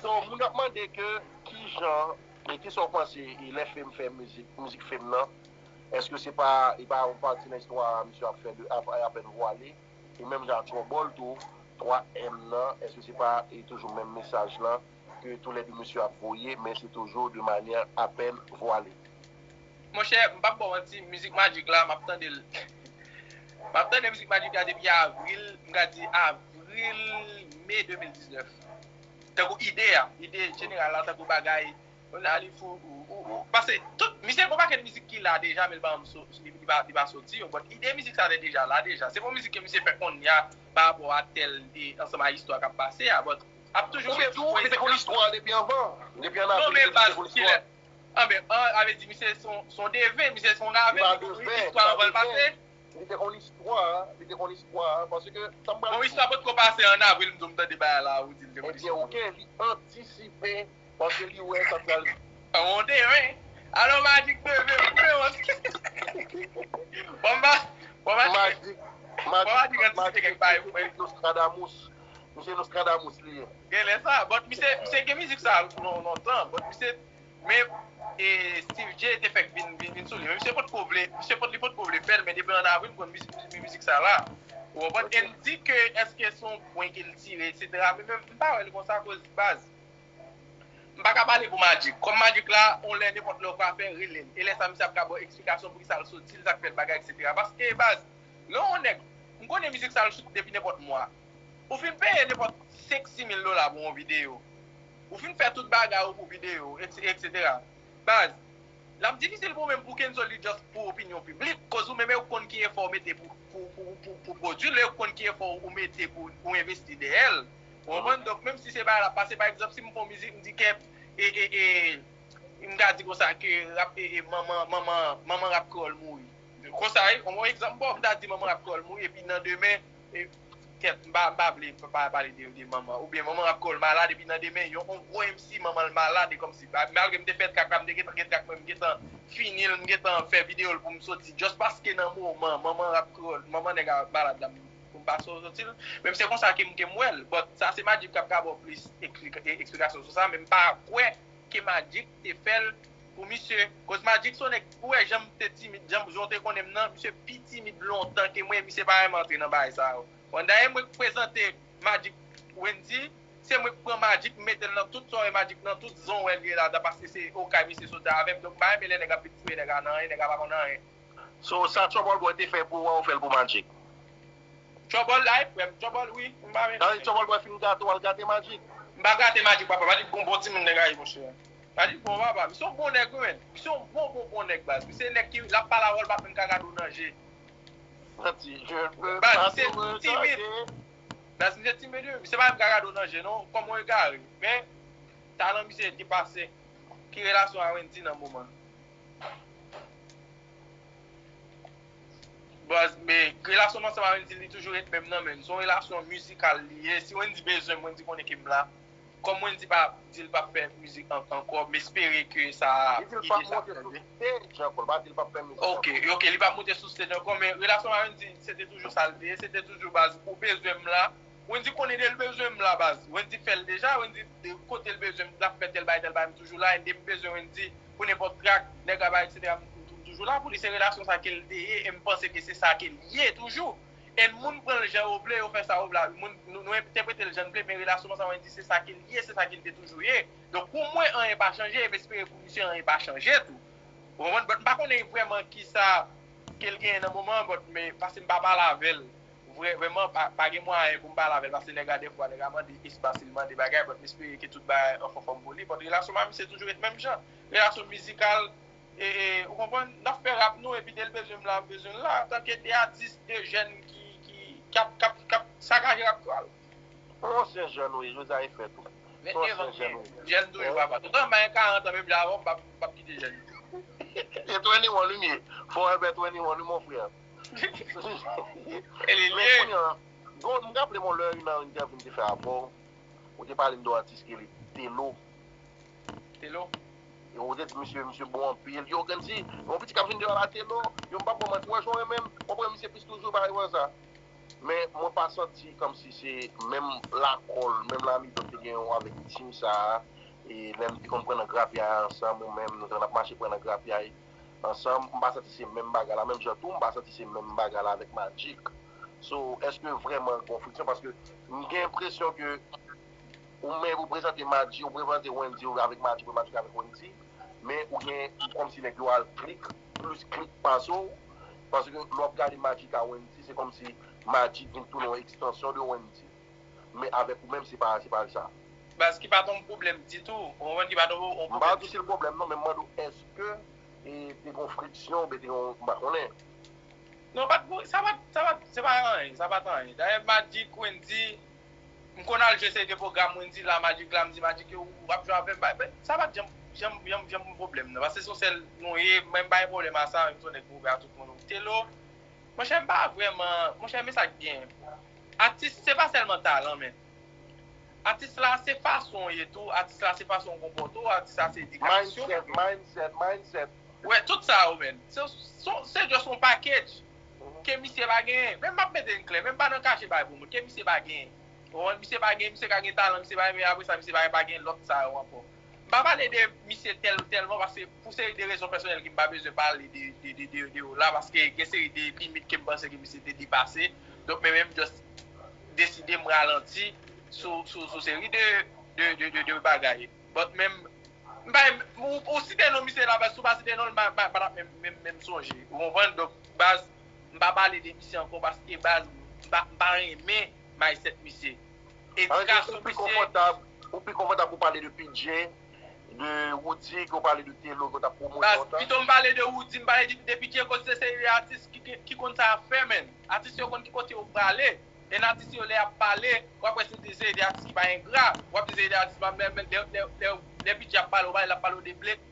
So, moun ap mande ke kijan, e kisa w panse, e lè Fame fè mizik, mizik Fame nan, èske se pa, e pa yon pati nan istwa misye ap fè de, ap, apèn vwale? E menm jan ak Trouble tou, twa M nan, èske se pa, e toujou menm mesaj lan ke toulède mesye ap voye, men se toujou de manyè apèn vwale? Monchè, m p ap ba w manti, mizik Magic la, m ap tande l. M ap tande mizik Magic la depi avril, m ka di avril, me de mil diznèf. Tankou ide a, ide jeneral la, tankou bagay, la li fou, ou, ou, ou, paske tout, misye gon pakèt mizik ki la deja, men li pa, li, li pa, li pa soti yo, but ide mizik sa te deja la deja. Se pa yon mizik ke misye fè kounye a, pa rapò a tèl, e, ansanm a istwa k ap pase a, but ap toujou... Oubyen tou, li te konn istwa depi anvan, depi an avril, li te konn istwa. Anben, an, sa vle di misye se yon, se yon deven, misye se yon raven, li konn istwa anvan l pase. Li te konn istwa, li te konn istwa, paske sa m pral di w. Bon, istwa potko pase an avril, m di w m tande bagay la, ou di l te konn istwa. Ebyen, ok, li antisipe, paske li wè sa pral... An, on deven. Alò, Magic deven, m deven. Bon, m pa, bon, Magic, Magic, Magic antisipe kèk bagay pou mwen. Nostradamus. Misye Nostradamus li ye. Genlè sa, but misye, misye gen mizik sa lon-, lontan, but misye, men, e, Steve J te fèk vin, vin, vin sou li. Men misye potko vle, misye pot, li potko vle fè l, men depi an avril, m konn mizik, mizik, mizik sa la. Ou konprann? E m di ke èske se yon pwen ke l tire, etsetera. Men, men m pa wè l konsa, koz baz. M pa ka pale pou Magic. Kòm Magic la, on lè nenpòt lè w ka fè, rele l. E lè sa, misye ap ka ba w eksplikasyon poukisa l soti l, sa k fè l bagay, etsetera. Paske, baz, lè yon nèg, m konnen mizik sa l sot depi nenpòt mwa. Ou fin peye nenpòt senk, sis mil dola pou yon videyo. Ou fin fè tout bagay ou pou videyo, et-, etsetera. Baz, l ap difisil pou ou menm pou Kenzo li just pou opinyon piblik, koz ou menm ou konn ki efò ou mete pou, pou, pou, pou, pou pwodui l, e ou konn ki efò ou mete pou, pou envesti dèyè l. Ou konprann? Donk, menm si se bagay la pase, pa egzanp, si m fè yon mizik, m di ke, e, e, e, m ka di konsa ke rap, e, e, manman, manman, manman rap kreyòl mouri. Konsa, wi, yon egzanp, bon, m ta di manman rap kreyòl mouri, epi nan demen, e, kèt, m pa, m pa vle pa, pa pale de, de manman. Oubyen manman rap kreyòl malad, epi nan demen, yon, yon gwo M C, manman l malad, e kòmsi, pa, malgre m te fè trak la, m te gentan gen trak mwen, m gentan fini l, m gentan fè videyo l pou m soti. Just paske nan moman, manman rap kreyòl, manman nèg a malad la, m, pou m pa so-, soti l. Men se konsa ke m, ke m wè l. But sa se Magic k ap ka ba w plis eksplik-, e, eksplikasyon sou sa, men m pa kwè ke Magic te fè l pou misye. Koz Magic se yon nèg, ou wè jan m te timid, jan m, jan w te konnen m nan, misye pi timid lontan ke mwen, misye pa renmen antre nan bagay sa yo. Bon, dayè mwen k prezante Magic Wendy, se mwen k pran Magic, m mete l nan tout sa w wè Magic nan tout zon w wè l ye la, paske se okay misye soti avè m. Donk m pa renmen lè nèg ap viktim nèg la nan anyen, nèg la pa konn anyen. So, sa Trouble Boy te fè pou ou an, ou fè l pou Magic? Trouble la, frè m, Trouble, wi, m pa menm. Sa vle di Trouble Boy fin gate w, al gate Magic? M pa gate Magic, papa. Magic gon bon timoun nèg la ye, monchè. Magic bon papa. Misye yon bon nèg, wi, menn. Misye yon bon, bon, bon nèg, baz. Misye nèg ki, l ap pale avè w, l p ap menm ka gade w nan je. Santi, je ne peux Baz, pas misye te timid. regarder. Baz, misye timid, wi. Misye pa menm ka gade w nan je, non. Kòman w egare. Men, talan misye depase. Ki relasyon a Wendy nan moman? Baz, men relasyon m ansanm a Wendy, li toujou ret menm nan, men se yon relasyon mizikal li ye. Si Wendy bezwen m, Wendy konnen ke m la. Kòm Wendy pa di l p ap fè mizik an- ankò, m espere ke sa Li di l p ap ide sa monte sou chanje. Stage ankò, l pa di l p ap fè mizik Ok, ankò. Ok, li p ap monte sou stage ankò, men relasyon m a Wendy, se te toujou sa l te ye, se te toujou baz, ou bezwen m la. Wendy konnen de l bezwen m la, baz. Wendy fè l deja, Wendy, de kote l bezwen m, l ap fè tèl bagay, tèl bagay, m toujou la, e de m bezwen Wendy, pou nenpòt track, nèg la bay, et cetera, m, m, m toujou la pou li, se relasyon sa ke l te ye, e m panse ke se sa ke l ye toujou. E moun pran l jan yo vle, yo fè sa yo vle, moun, nou, nou entèprete l jan n vle, men relasyon sa Wendy, se sa ke l ye, se sa ke l te toujou ye. Donk pou mwen, anyen pa chanje, e m espere pou misye anyen pa chanje tou. Ou konprann? But m pa konnen vrèman kisa ke l genyen nan moman an, but men, paske m pa pale avè l. Vrè, vrèman, pa, pa gen mwayen pou m pale avè l, paske nèg la, dèfwa, nèg la mande espas, li mande bagay, but m espere ke tout bagay an fòfòm pou li. But relasyon m a misye toujou ret menm jan. Relasyon mizikal, e, e, ou konprann, n ap fè rap nou, epi de l bezwen m la, m bezwen l la. Antanke de atis, de jèn ki, ki, k ap, k ap, k ap sakaje rap kreyòl. Yon ansyen jèn ou ye, jodi a e fèt ou. Se yon ansyen jèn ou ye. Jèn toujou, papa. Toutan m pa gen karant an, menm jan avè w, m p ap, m p ap kite jèn. E twenty-one li m ye. Forever twenty-one wi, mon frè. E li Men ye. Kounye a, bon, m raple m yon lè nan entèvyou m te fè avè w, ou te pale m de yon atis ki rele Telo. Telo. E ou te di misye, misye bon anpil. Yo, Kensi, yon pitit k ap vin deyò la, Telo. Yo, m p ap ba w manti, wè jan w renmen m. W ap wè misye plis toujou, bagay konsa. Men mwen pa santi kòmsi se menm lakòl, menm lamitan te gen yon avèk team sa a. E lè n te konn pran nan grapyay ansanm, ou menm, nou t ap mache pran nan grapyay ansanm, m pa santi se menm bagay la, menm jan tou, m pa santi se menm bagay la avèk Magic. So, èske vrèman gen yon friksyon? Paske m gen enpresyon ke ou menm ou prezante Magic, ou prezante Wendy avèk Magic, ou Magic avèk Wendy, men ou gen kòmsi nèg yo al klik, plis klik pase w, paske lè w ap gade Magic a Wendy, se kòmsi Magic vin tounen yon ekstansyon de Wendy. Men avèk ou menm, se pa, se pa sa. Baz, ki pa t yon pwoblèm ditou. Ou konprann, ki pa t yon M pa di se l pwoblèm non, men m mande w èske e, te gen friksyon, oubyen te gen, m pa konnen. Non, pa t, sa pa, sa pa, se pa anyen, sa pa t anyen. Dayè, Magic, Wendy, m konn al jwe seri de pwogram Wendy la, Magic la, m di Magic, yo, w ap jwe avè m, bay, bay, sa pa t janm, janm, janm, janm yon pwoblèm, non. Paske se yon sèl nou ye, mwen m pa gen pwoblèm a sa, menm si yon nèg ouvè a tout moun. Telo, monchè, m pa vrèman, monchè, men sa k gen. Atis, se pa sèlman talan, men. Atis la, se fason w ye tou, atis la, se fason w konpòte w, atis la, se edikasyon. Mindset, mindset, mindset. Wè, tout sa yo, men. Se, se, se just yon package ke misye pa genyen. Men m ap mete n klè, men m pa nan kache bagay pou moun, ke misye pa genyen. Ou konprann? Misye pa genyen, misye ka gen talan, misye pa genyen, men apre sa, misye pa, pa gen lòt sa yo ankò. M pa pale de misye tèl, tèlman, paske pou seri de rezon pèsonèl ki m pa bezwen pale de, de, de, de, de yo la, paske gen seri de limit ke m panse ke misye te depase. Donk, men, men m just deside m ralanti sou, sou, sou seri de, de, de, de, de bagay. But men, m pa, ou, ou site non misye la, baz, si w pa site non l, m pa, m pa, m pa t ap menm, menm, menm sonje. Ou konprann? Donk, baz, m pa pale de misye ankò, paske, baz, m pa, m pa renmen mindset misye. Edikasyon Ou pi misye. Konfòtab, ou pi konfòtab pou pale de P J, de Woody, ke w pale de Telo, ke w t ap pwomote Baz, lontan. Pito m pale de Woody, m pale de, de P J, kote se seri de atis ki, ki, ki konn sa ap fè, men. Atis yo konn ki kote yo prale. E nan atis yo, lè y ap pale, w ap wè se de seri de atis ki pa engra. W ap di seri de atis pa, men, men, lè, lè, lè, lè P J ap pale, w pale, l ap pale w de Blake,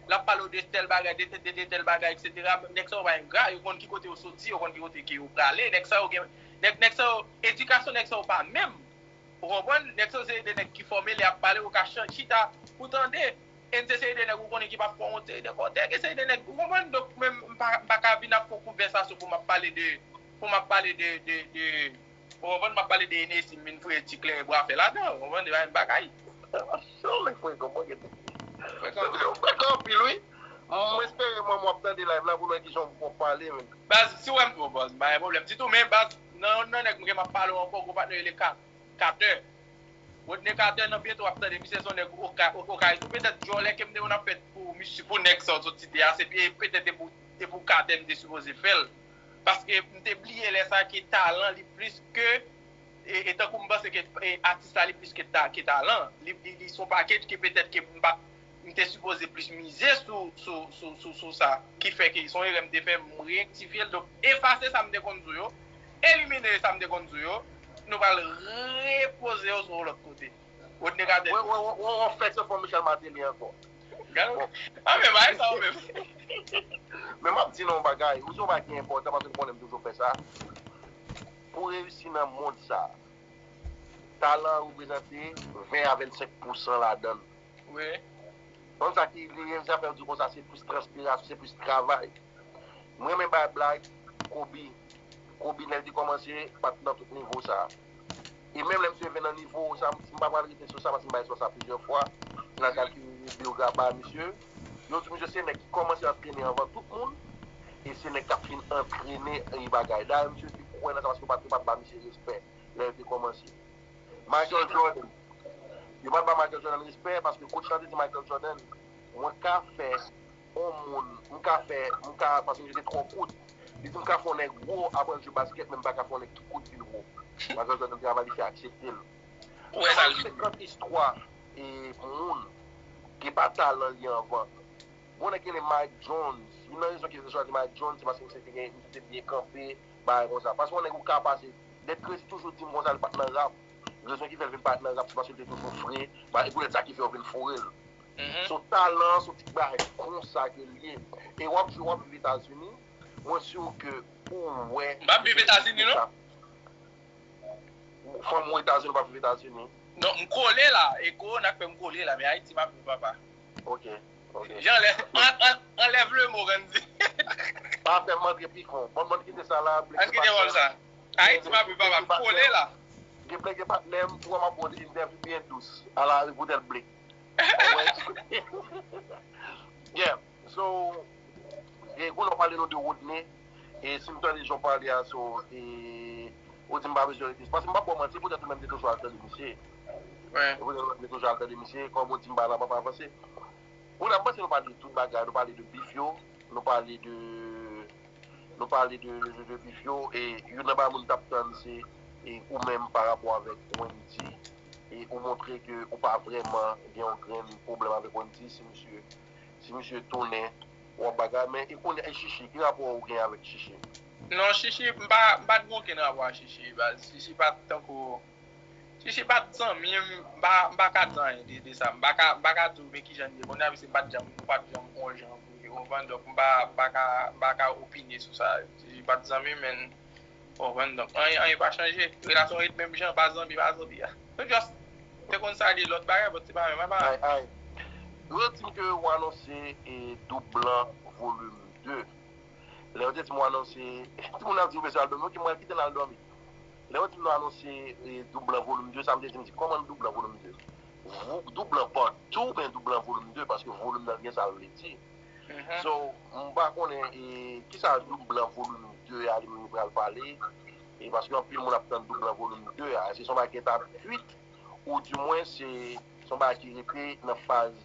l ap pale w de tèl bagay, de, de, de, de tèl bagay, et cetera. Nèg sa yo pa engra, yo konn ki kote yo soti, yo konn ki kote ke yo prale. Nèg sa yo gen, nèg, nèg sa yo, edikasyon nèg sa yo pa menm. Ou konprann? Nèg sa yo se de nèg ki fòme, lè y ap pale, ou ka chan-, chita pou tande. E n se seri de nèg ou konnen ki p ap fè w wont, seri de kote, gen seri de nèg, ou konprann? Donk, men m pa, m pa ka vin ap fè yon konvèsasyon pou m ap pale de, pou m ap pale de, de, de, ou konprann? M ap pale de Hennessy, m vin foure ti klenbwa fè ladan, ou konprann? Se pa menm bagay. Yo, men frekan, mwen gen. Frekan. Frekan anpil, wi. Mwen espere mwen mwen ap tande live la pou nou wè kijan w pale menm. Baz, si w wè m bon, baz, m pa gen pwoblèm ditou, men baz, nan yon nan nèg mwen gen m ap pale w ankò, gwo patnè rele Ka- Carter. Rodney Carter nan byento w ap tande misye se yon nèg Okay tou. Petèt djòlè ke m te konn ap fè pou misye, pou nèg sa w sot site a, se petèt e pou, e pou Carter m te sipoze fè l. Paske m te bliye lè sa ke talan li plis ke e, e tankou m panse ke e, atis la li plis ke, ta, ke talan. Li, li, li son package ke petèt ke m pa m te sipoze plis mize sou, sou, sou, sou, sou sa. Ki fè ke son erè m te fè, m rektifye l. Donk, efase sa m te konn di w yo, elimine sa m te konn di w yo, nou pral repoze yo sou yon lòt kote. Rodney Carter. Wè, wè, wè, wè, wè, fèk se fò Michel Martelly ankò. Gade. Ah, men bagay sa ou menm. Men m ap di nou yon bagay, ou se yon bagay ki enpòtan paske m konnen m toujou fè sa. Pou reyisi nan mond sa, talan reprezante ven a vennsenk pousan ladan l. Wi. Konn sa ki li, sa fè yo di konsa se plis transpirasyon, se plis travay. Mwen renmen bay blag, Kobe. Kobe lè l te kòmanse, pa t nan tout nivo sa. E menm lè misye vin nan nivo sa, si m pa pral rete sou sa, paske m bay sou sa plizyè fwa, nan kalkil biyografi misye, yo di misye se nèg ki kòmanse antrene anvan tout moun, e se nèg k ap fin antrene e bagay. Dayè, misye te kwè nan sa, paske yo pa t, yo pa t ba misye respè lè l te kòmanse. Michael Jordan. Yo pa t ba Michael Jordan respè, paske coach lan te di Michael Jordan, mwen ka fè yon moun, m ka fè, m ka, paske misye te twò kout. Li di m ka fè yon nèg wo aprann jwe baskèt, men m pa ka fè yon nèg ki kout vin wo. Michael Jordan travay li fè aksepte l. Ou wè sa l di. Senkant istwa e moun ki pa talan li anvan. Bon, nèg ki rele Mike Jones. Youn nan rezon ki fè yo chwazi Mike Jones, se paske misye te gen, misye te byen kanpe, bagay konsa. Paske yon nèg ou ka pase, Dead Crazy toujou di m konsa, li pa t nan rap. Rezon ki fè l vin parèt nan rap, se paske l te toujou fre, ba, e poutèt sa ki fè yo vin foure l. So, talan, se yon ti bagay konsa ke l ye. E w ap jwe, w ap viv Etazini, mwen si ke ou wè. M pa viv Etazini, non? Fanm ou Etazini, ou pa viv Etazini. Non, m kole la. E kowona k fè m kole la, men Ayiti m ap viv, papa. Ok, ok. Jan lè, an, an, anlève le mot, Randy. Pa fè m antre pi fon. Bon, bon, kite sa la. Ann kite wòl sa. Ayiti m ap viv, papa, m kole la. Gen plè gen patnè m, pou m ap pran ti entèvyou byen dous. Ala, poutèt blek. Yeah. So, e, kounye w pale nou de Rodney, e si m tande jan w pale a, so, e, ou di m pa bezwen rete. Paske m pa ba w manti, poutèt ou menm te toujou al tande misye. Wi. E poutèt ou menm te toujou al tande misye, kòm ou di m pa la, m ap avanse. Kounye a, m panse nou pale de tout bagay, nou pale de bif yo, nou pale de, nou pale de, de, de bif yo, e youn nan bagay moun t ap tann se, e ou menm pa rapò avèk Wendy, e ou montre ke ou pa vrèman gen yon grenn pwoblèm avèk Wendy, si misye, si misye tounen, w ap bagay, men e kounye a, e Chichi, ki rapò ou gen avèk Chichi? Non, Chichi, m pa, m pa t gen okenn rapò a Chichi, baz. Chichi pa t tankou Chichi pa t zanmi m, m pa, m pa ka di anyen de, de sa. M pa ka, m pa ka di w men kijan l ye kounye a, paske m pa t janm, nou pa t janm yon jan vre, ou konprann? Donk, m pa, m pa ka, m pa ka opine sou sa. Chichi pa t zanmi m, men, ou konprann? Donk, anyen, anyen pa chanje. Relasyon ret menm jan, pa zanmi, pa zanmi a. Nou just te konn salye lòt bagay, but se pa menm bagay. Ay, ay. Yo di m ke w anonse e Doub Blan volim de. Lè yo te di m w anonse, timoun ap di w bezwen al dòmi, ok, mwen kite n al dòmi. Lè yo di m nou anonse e, Doub Blan volim de, sa m te di, m di, kòman Doub Blan volim de? Vo- Doub Blan part two oubyen Doub Blan volim de, paske volim nan gen sa l vle di. So, m pa konnen e, kisa Doub Blan volim de a li menm li pral pale, e paske anpil moun ap tann Doub Blan volim de a, èske se yon bagay ki ta kwit, ou dimwen se, se yon bagay ki rete nan faz,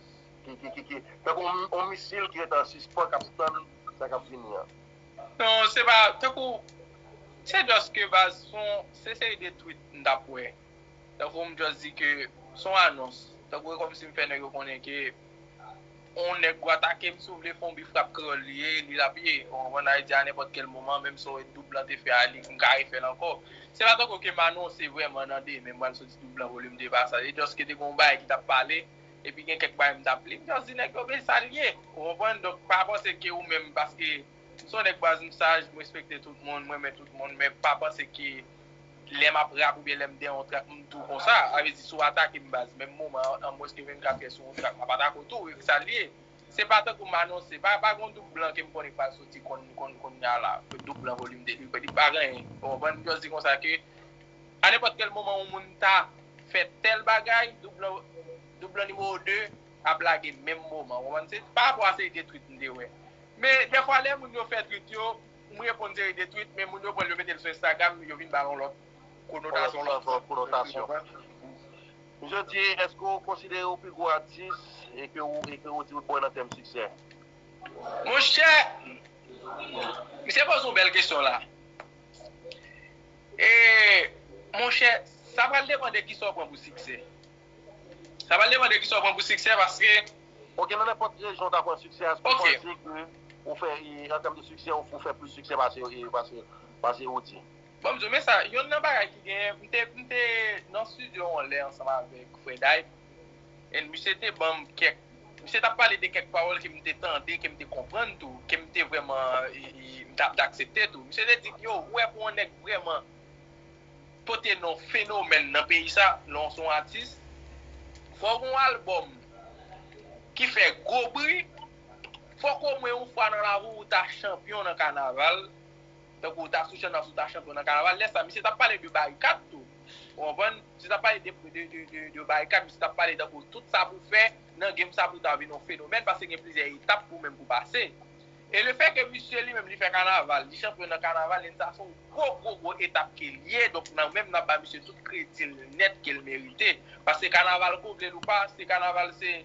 ki, ki, ki, ki, tankou yon, yon misil ki rete an sispan k ap tann sa k ap vini an. Non, se pa, tankou, se just ke baz, se yon, se seri de tweet m t ap wè. Tankou m just di ke se yon anons. Tankou e kòmsi m fè nèg yo konnen ke yon nèg ou atake m, si w vle fè yon bif rap kreyòl li ye, li l ap ye. Ou konprann, Ayiti a nenpòt kèl moman, menm si w wè Doub Blan te fè a, li, m ka refè l ankò. Se pa tankou ke m anonse vrèman nan demen, m pral soti Doub Blan volim de pa sa. Se just ke te gen yon bagay ki t ap pale, epi gen kèk bagay m t ap li, m just di nèg yo, men sa l ye. Ou konprann? Donk, pa panse ke ou menm, paske m se yon nèg baz, m saj, m respekte tout moun, m renmen tout moun, men pa panse ke lè m ap rap oubyen lè m dèyè yon trak, m tou konsa. Sa vle di, si w atake m baz, menm moman an, an mwens ke vennkat è sou yon trak, m ap atake w tou, e sa l ye. Se pa tankou m anonse, pa, pa gen yon Doub Blan ke m konnen k pral soti konn, konn, konnya la, Doub Blan volim de, li, li pa gen anyen. Ou konprann? M just di konsa ke, a nenpòt kèl moman, yon moun ta fè tèl bagay, Doub Blan, Doub Blan nimewo de, ap lage menm moman. Ou konprann? Se pa rapò a seri de tweet m te wè. Men dèfwa lè moun yo fè tweet yo, m reponn seri de tweet, men moun yo pran l yo mete l sou Instagram, yo vin ba l yon lòt konotasyon, yon lòt sans. Konotasyon. Misye di, èske w konsidere w pi gwo atis e ke w, e ke w di w bò nan tèm siksè? Monchè, misye poze yon bèl kesyon la. E, monchè, sa pral depann de kisa w pran pou siksè. Sa pral depann de kisa w pran pou siksè, paske Ok, nan nenpòt rejyon w ta pran siksè, èske w panse ke ou fè, e, an tèm de siksè, ou, ou fè plis siksè pase, e, pase, pase Roody? Bon, m di w, men sa, yonn nan bagay ki genyen, m te, m te nan estidyo yon lè ansanm avèk Frè Dave, and misye te ban m kèk, misye t ap pale de kèk pawòl ke m te tande, ke m te konprann tou, ke m te vrèman, e, e, m t ap, m t aksepte tou. Misye te di, yo, ou wè pou yon nèg vrèman pote non fenomèn nan peyi sa, lè w se yon atis, fò w gen yon albòm ki fè gwo bri, fòk omwen yon fwa nan lavi w ou ta chanpyon nan kanaval, tankou w ta sou channmas ou ta chanpyon nan kanaval. Lè sa, misye t ap pale de barikad tou. Ou konprann? Misye t ap pale de, de, de, de, de barikad, misye t ap pale tankou tout sa pou fè nan game sa pou ta vin yon fenomèn, paske gen plizyè etap pou menm pou pase. E le fè ke misye li menm li fè kanaval, li chanpyon nan kanaval, and sa se yon gwo, gwo, gwo etap ke l ye. Donk, nan menm n ap ba misye tout kredi l nèt ke l merite. Paske kanaval, ke w vle l ou pa, se kanaval, se,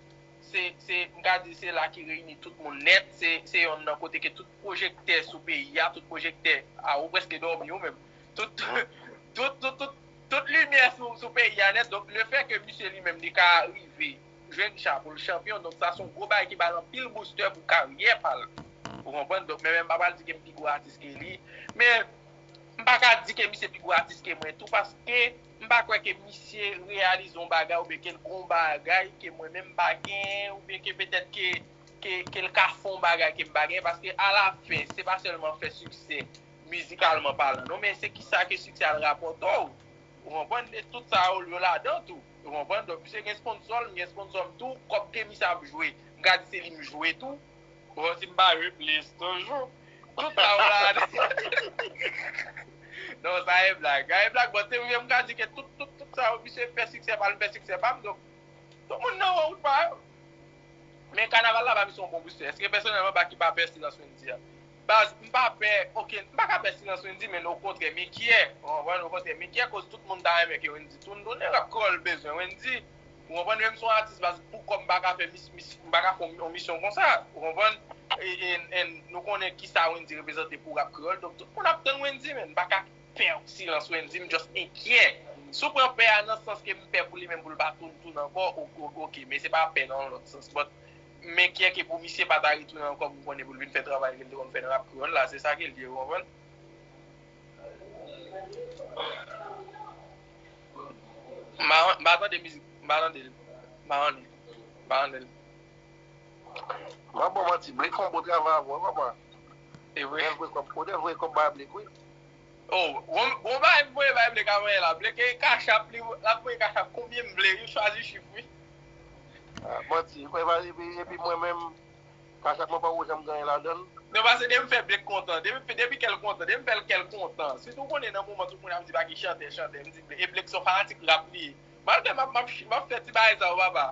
se, se, m ka di se la ki reyini tout moun nèt. Se, se yonn nan kote ke tout pwojektè sou peyi a, tout pwojektè a, ou prèske dòmi ou menm. Tout, tout, tout, tout, tout limyè sou, sou peyi a nèt. Donk, le fè ke misye li menm, li ka rive jwenn sa pou l chanpyon. Donk, sa se yon gwo bagay ki ba l anpil boustè pou karyè pa l. Ou konprann? Donk, men, men m pa pral di ke m pi gwo atis ke li. Men, m pa ka di ke misye pi gwo atis ke mwen tou, paske m pa kwè ke misye reyalize yon bagay oubyen ke l gen yon bagay ke mwen menm m pa gen, oubyen ke petèt ke, ke, ke l ka fè yon bagay ke m pa gen, paske alafen, se pa sèlman fè siksè mizikalman palan, non, men se kisa ke siksè a l rapòte w. Ou konprann? E tout sa yo, yo ladan tou. Ou konprann? Donk, misye gen sponsò l, m gen sponsò m tou. Kòb ke misye ap jwe, m ka di se li m jwe tou. Bon, si m pa jwe plis toujou. Tout sa yo ladan. Non, sa e blag. Sa e blag, bon, se vre, m ka di ke tout, tout, tout sa yo, misye fè siksè pa l, m fè siksè pa m. Donk, tout moun nan wout pa yo. Men kanaval la ba misye yon bon boustè. Èske pèsonèlman, Baky pa pè silans Wendy a? Baz, m pa pè, oke, m pa ka pè silans Wendy, men okontrè, m enkyè. Ou konprann? Okontrè, m enkyè, koz tout moun ta renmen ke Wendy tounen. Rap kreyòl bezwen Wendy. Ou konprann? Menm si yon atis, baz, pou kòb m pa ka fè mis, mis, m pa ka fè yon, yon misyon konsa. Ou konprann? E, e, e nou konnen kisa Wendy reprezante pou rap kreyòl. Donk, tout moun ap tann Wendy, men m pa ka pè silans Wendy, m just enkyè. Si w pran pè a nan sans ke m pè pou li menm pou l pa tounen, tounen ankò, o-, o-, oke, men se pa pè nan yon lòt sans. But, m enkyè ke pou misye pa ta retounen ankò, pou m konnen pou l vin fè travay ke l te konn fè nan rap kreyòl la, se sa ke l ye, ou konprann? M pa, m pa tande mizik, m pa tande l, m pa tande l, m pa tande l. M ap ba w manti, Blake fè yon bon travay avè w, papa. E vre? Ou dwe voye kòb, ou dwe voye kòb bay Blake, wi. Oh, bon, bon bagay, m voye bay Blake avè la. Blake gen Cash App li, l ap voye Cash App konbyen m vle, wi, chwazi chif, wi. Ah, manti, epi, epi mwen menm, Cash App mwen pa ko janm gen anyen ladan l. Non, paske depi m fè Blake kontan, depi, depi kè l kontan, depi m fè l kè l kontan. Sitou w konnen nan moman tout moun ap di Baky chantè, chantè, m di Blake, e Blake se yon fanatik rap li ye. Malgre m ap, m ap, m ap fè ti bagay sa yo, papa.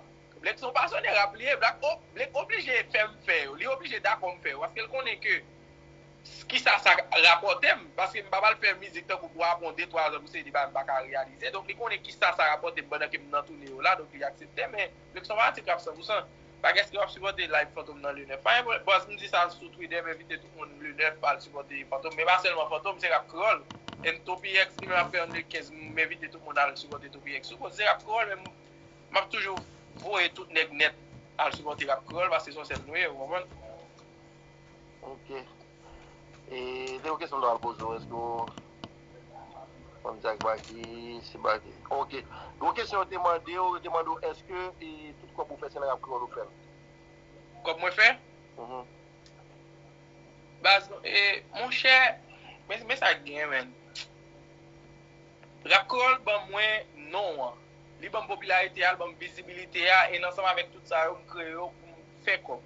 Blake se yon pasyone rap li ye, Blake o-, Blake oblije fè m fè yo, li oblije dakò m fè yo, paske l konnen ke s-, kisa sa rapòte m, paske m pa pral fè mizik tankou pou aprann de twa zòn pou se de bagay m pa ka reyalize, donk li konnen kisa sa rapòte m pandan ke m nan toune yo la, donk li aksepte, men Blake se yon fanatik rap san pou san. Baky, èske w ap sipòte live Fantom nan le nèf? Pa gen pwoblèm. Bòs, m di sa sou Twitter, m envite tout moun le nèf al sipòte Fantom, men pa sèlman Fantom, se rap kreyòl. And Toppy X, li menm ap fè yon le kenz, m envite tout moun al sipòte Toppy X tou, koz se rap kreyòl, men m, m ap toujou voye tout nèg nèt al sipòte rap kreyòl, paske se yon sèl nou ye, ou konprann? Ok. E, te yon kesyon m ta pral poze w, èske w konn Jack Baky, si Baky. Ok. Yon kesyon yo te mande w, yo te mande w, èske, e, tout kòb ou fè se nan rap kreyòl ou fè l? Kòb mwen fè? Mhm. Baz, e, monchè, men, men sa k genyen, menn. Rap kreyòl ban mwen non an. Li ban m popilarite a, li ban m vizibilite a, e ansanm avèk tout sa yo, m kreye yo pou m fè kòb.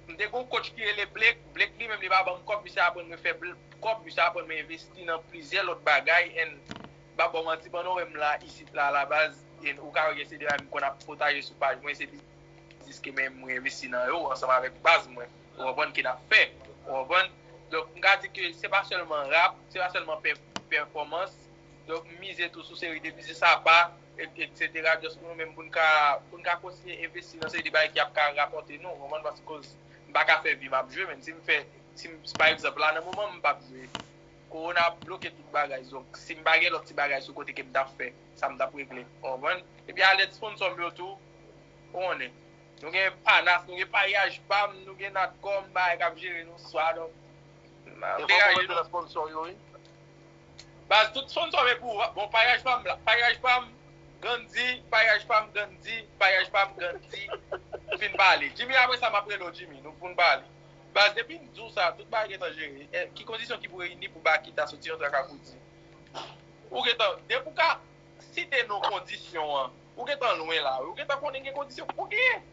M te gen yon coach ki rele Blake. Blake li menm, li pa ban m kòb, misye aprann mwen fè bl-, kòb, misye aprann mwen envesti nan plizyè lòt bagay, and m pa ba w manti, pandan w wè m la, isit la, alabaz, e ou ka wè gen se de bagay m konn ap potaje sou paj mwen, se biznis ke menm mwen envesti nan yo ansanm avèk baz mwen. Ou konprann, ke n ap fè. Ou konprann? Donk, m ka di ke se pa sèlman rap, se pa sèlman pè- pèfòmans. Donk, m mize tou sou seri de biznis apa, et- etsetera, just pou nou menm, pou n ka, pou n ka kontinye envesti nan seri de bagay ki ap ka rapòte nou, ou konprann? Paske koz, m pa ka fè vi m ap jwe, men si m fè, si m, pa egzanp, la, nan moman m p ap jwe, kowona ap bloke tout bagay, donk, si m pa gen lòt ti bagay sou kote ke m t ap fè, sa m t ap regle, ou konprann? Epi alèd sponsò m yo tou, ou konnen. Nou gen Panas, nou gen Paryaj Pam, nou gen Natcom, bagay k ap jere nou swa, donk, m ap degaje nou. Baz, tout sponsò men pou ou. Bon, Paryaj Pam la. Paryaj Pam, Gandhi, Paryaj Pam, Gandhi, Paryaj Pam, Gandhi. Fin pale. Jimmy, apre sa, m ap rele w, Jimmy. Nou fin pale. Baz, depi m di w sa, tout bagay gentan jere. Eh, ki kondisyon ki pou reyini pou Baky ta soti yon trak ak Roody? Ou gentan, depi w ka site non kondisyon an, ou gentan lwen la wi. Ou gentan konnen gen kondisyon pou genyen.